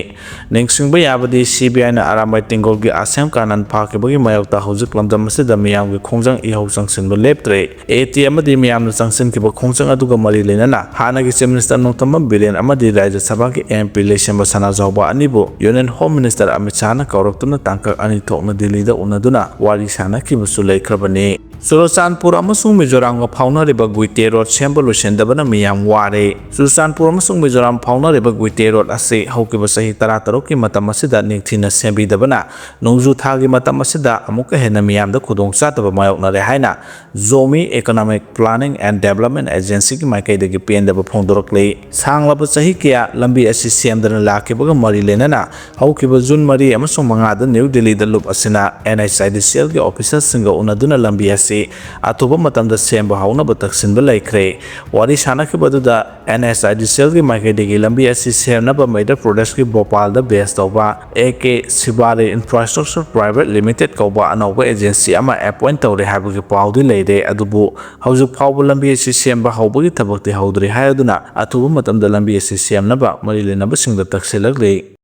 ꯅꯤꯡꯁꯤꯡꯕ ꯌꯥꯕꯗꯤ, ꯁꯤ ꯕꯤ ꯑꯥꯏꯅ ꯑꯔꯥꯝꯕꯥꯏ ꯇꯦꯡꯒꯣꯜꯒꯤ ꯑꯁꯦꯝ ꯀꯥꯅꯟ ꯐꯥꯈꯤꯕꯒꯤ ꯃꯥꯌꯣꯛꯇ ꯍꯧꯖꯤꯛ ꯂꯝꯗꯝ ꯑꯁꯤꯗ ꯃꯤꯌꯥꯝꯒꯤ ꯈꯣꯡꯖꯪ ꯏꯍꯧ ꯆꯪꯁꯤꯟꯕ ꯂꯦꯞꯇ꯭ꯔꯦ꯫ ꯑꯦ ꯇꯤ ꯑꯃꯗꯤ ꯃꯤꯌꯥꯝꯅ ꯆꯪꯁꯤꯟꯈꯤꯕ ꯈꯣꯡꯖꯪ ꯑꯗꯨꯒ ꯃꯔꯤ ꯂꯩꯅꯅ ꯍꯥꯟꯅꯒꯤ ꯆꯤꯐ ꯃꯤꯅꯤꯁꯇꯔ ꯅꯣꯡꯊꯣꯝꯕꯝ ꯕꯤꯔꯦꯟ ꯑꯃꯗꯤ ꯔꯥꯖ꯭ꯌ ꯁꯚꯥꯒꯤ ꯑꯦꯝ ꯄꯤ ꯂꯩꯁꯦꯝꯕ ꯁꯅꯥꯖꯥꯎꯕ ꯑꯅꯤꯕꯨ ꯌꯨꯅꯤꯌꯟ ꯍꯣꯝ ꯃꯤꯅꯤꯁꯇꯔ ꯑꯃꯤꯠ ꯁꯥꯍꯅ ꯀꯧꯔꯛꯇꯨꯅ ꯇꯥꯡꯀꯛ ꯑꯅꯤ ꯊꯣꯛꯅ ꯗꯤꯜꯂꯤꯗ ꯎꯅꯗꯨꯅ ꯋꯥꯔꯤ ꯁꯥꯅꯈꯤꯕꯁꯨ ꯂꯩꯈ꯭ꯔꯕꯅꯤ꯫ ꯆꯨꯔꯆꯥꯟꯄꯨꯔ ꯑꯃꯁꯨꯡ ꯃꯤꯖꯣꯔꯥꯝꯒ ꯐꯥꯎꯅꯔꯤꯕ ꯒꯨꯏꯇꯦ ꯔꯣꯗ ꯁꯦꯝꯕ ꯂꯣꯏꯁꯤꯟꯗꯕꯅ ꯃꯤꯌꯥꯝ ꯋꯥꯔꯦ꯫ ꯆꯨꯔꯆꯥꯟꯄꯨꯔ ꯑꯃꯁꯨꯡ ꯃꯤꯖꯣꯔꯥꯝ ꯐꯥꯎꯅꯔꯤꯕ ꯒꯨꯏꯇꯦ ꯔꯣꯗ ꯑꯁꯤ ꯍꯧꯈꯤꯕ ꯆꯍꯤ ꯇꯔꯥꯇꯔꯨꯛꯀꯤ ꯃꯇꯝ ꯑꯁꯤꯗ ꯅꯤꯡꯊꯤꯅ ꯁꯦꯝꯕꯤꯗꯕꯅ ꯅꯣꯡꯖꯨ ꯊꯥꯒꯤ ꯃꯇꯝ ꯑꯁꯤꯗ ꯑꯃꯨꯛꯀ ꯍꯦꯟꯅ ꯃꯤꯌꯥꯝꯗ ꯈꯨꯗꯣꯡꯆꯥꯗꯕ ꯃꯥꯌꯣꯛꯅꯔꯦ ꯍꯥꯏꯅ Zomi Economic Planning and Development Agencyꯒꯤ ꯃꯥꯏꯀꯩꯗꯒꯤ ꯄꯦꯟꯗꯕ ꯐꯣꯡꯗꯣꯔꯛꯂꯤ꯫ ꯁꯥꯡꯂꯕ ꯆꯍꯤ ꯀꯌꯥ ꯂꯝꯕꯤ ꯑꯁꯤ ꯁꯦꯝꯗꯅ ꯂꯥꯛꯈꯤꯕꯒ ꯃꯔꯤ ꯂꯩꯅꯅ ꯍꯧꯈꯤꯕ ꯖꯨꯟ ꯃꯔꯤ ꯑꯃꯁꯨꯡ ꯃꯉꯥꯗ ꯅ꯭ꯌꯨ ꯗꯤꯜꯂꯤꯗ ꯂꯨꯞ ꯑꯁꯤꯅ ꯑꯦꯟ ꯑꯩꯆ ꯑꯥꯏ ꯗꯤ ꯁꯤ ꯑꯦꯜꯒꯤ ꯑꯣꯐꯤꯁꯔꯁꯤꯡꯒ ꯎꯅꯗꯨꯅ ꯂꯝꯕꯤ ꯑꯁꯤ ꯑꯊꯨꯕ ꯃꯇꯝꯗ ꯁꯦꯝꯕ ꯍꯧꯅꯕ ꯇꯛꯁꯤꯟꯕ ꯂꯩꯈ꯭ꯔꯦ꯫ ꯋꯥꯔꯤ ꯁꯥꯅꯈꯤꯕ ꯑꯗꯨꯗ ꯑꯦꯟ ꯑꯩꯆ ꯑꯥꯏ ꯗꯤ ꯁꯤ ꯑꯦꯜꯒꯤ ꯃꯥꯏꯀꯩꯗꯒꯤ ꯂꯝꯕꯤ ꯑꯁꯤ ꯁꯦꯝꯅꯕ ꯃꯩꯗ꯭ꯌ ꯄ꯭ꯔꯗꯦꯁꯀꯤ ꯚꯣꯄꯥꯜꯗ ꯕꯦꯁ ꯇꯧꯕ A K Shivari infrastructure private limited ꯀꯧꯕ ꯑꯅꯧꯕ ꯑꯦꯖꯦꯟꯁꯤ ꯑꯃ ꯑꯦꯄꯣꯏꯟꯠ ꯇꯧꯔꯦ ꯍꯥꯏꯕꯒꯤ ꯄꯥꯎꯗꯤ ꯂꯩꯔꯦ꯫ ꯑꯗꯨꯕꯨ ꯍꯧꯖꯤꯛ ꯐꯥꯎꯕ ꯂꯝꯕꯤ ꯑꯁꯤ ꯁꯦꯝꯕ ꯍꯧꯕꯒꯤ ꯊꯕꯛꯇꯤ ꯍꯧꯗ꯭ꯔꯤ ꯍꯥꯏ꯫ ꯑꯗꯨꯅ ꯑꯊꯨꯕ ꯃꯇꯝꯗ ꯂꯝꯕꯤ ꯑꯁꯤ ꯁꯦꯝꯅꯕ ꯃꯔꯤ ꯂꯩꯅꯕꯁꯤꯡꯗ ꯇꯛꯁꯤꯜꯂꯛꯂꯤ꯫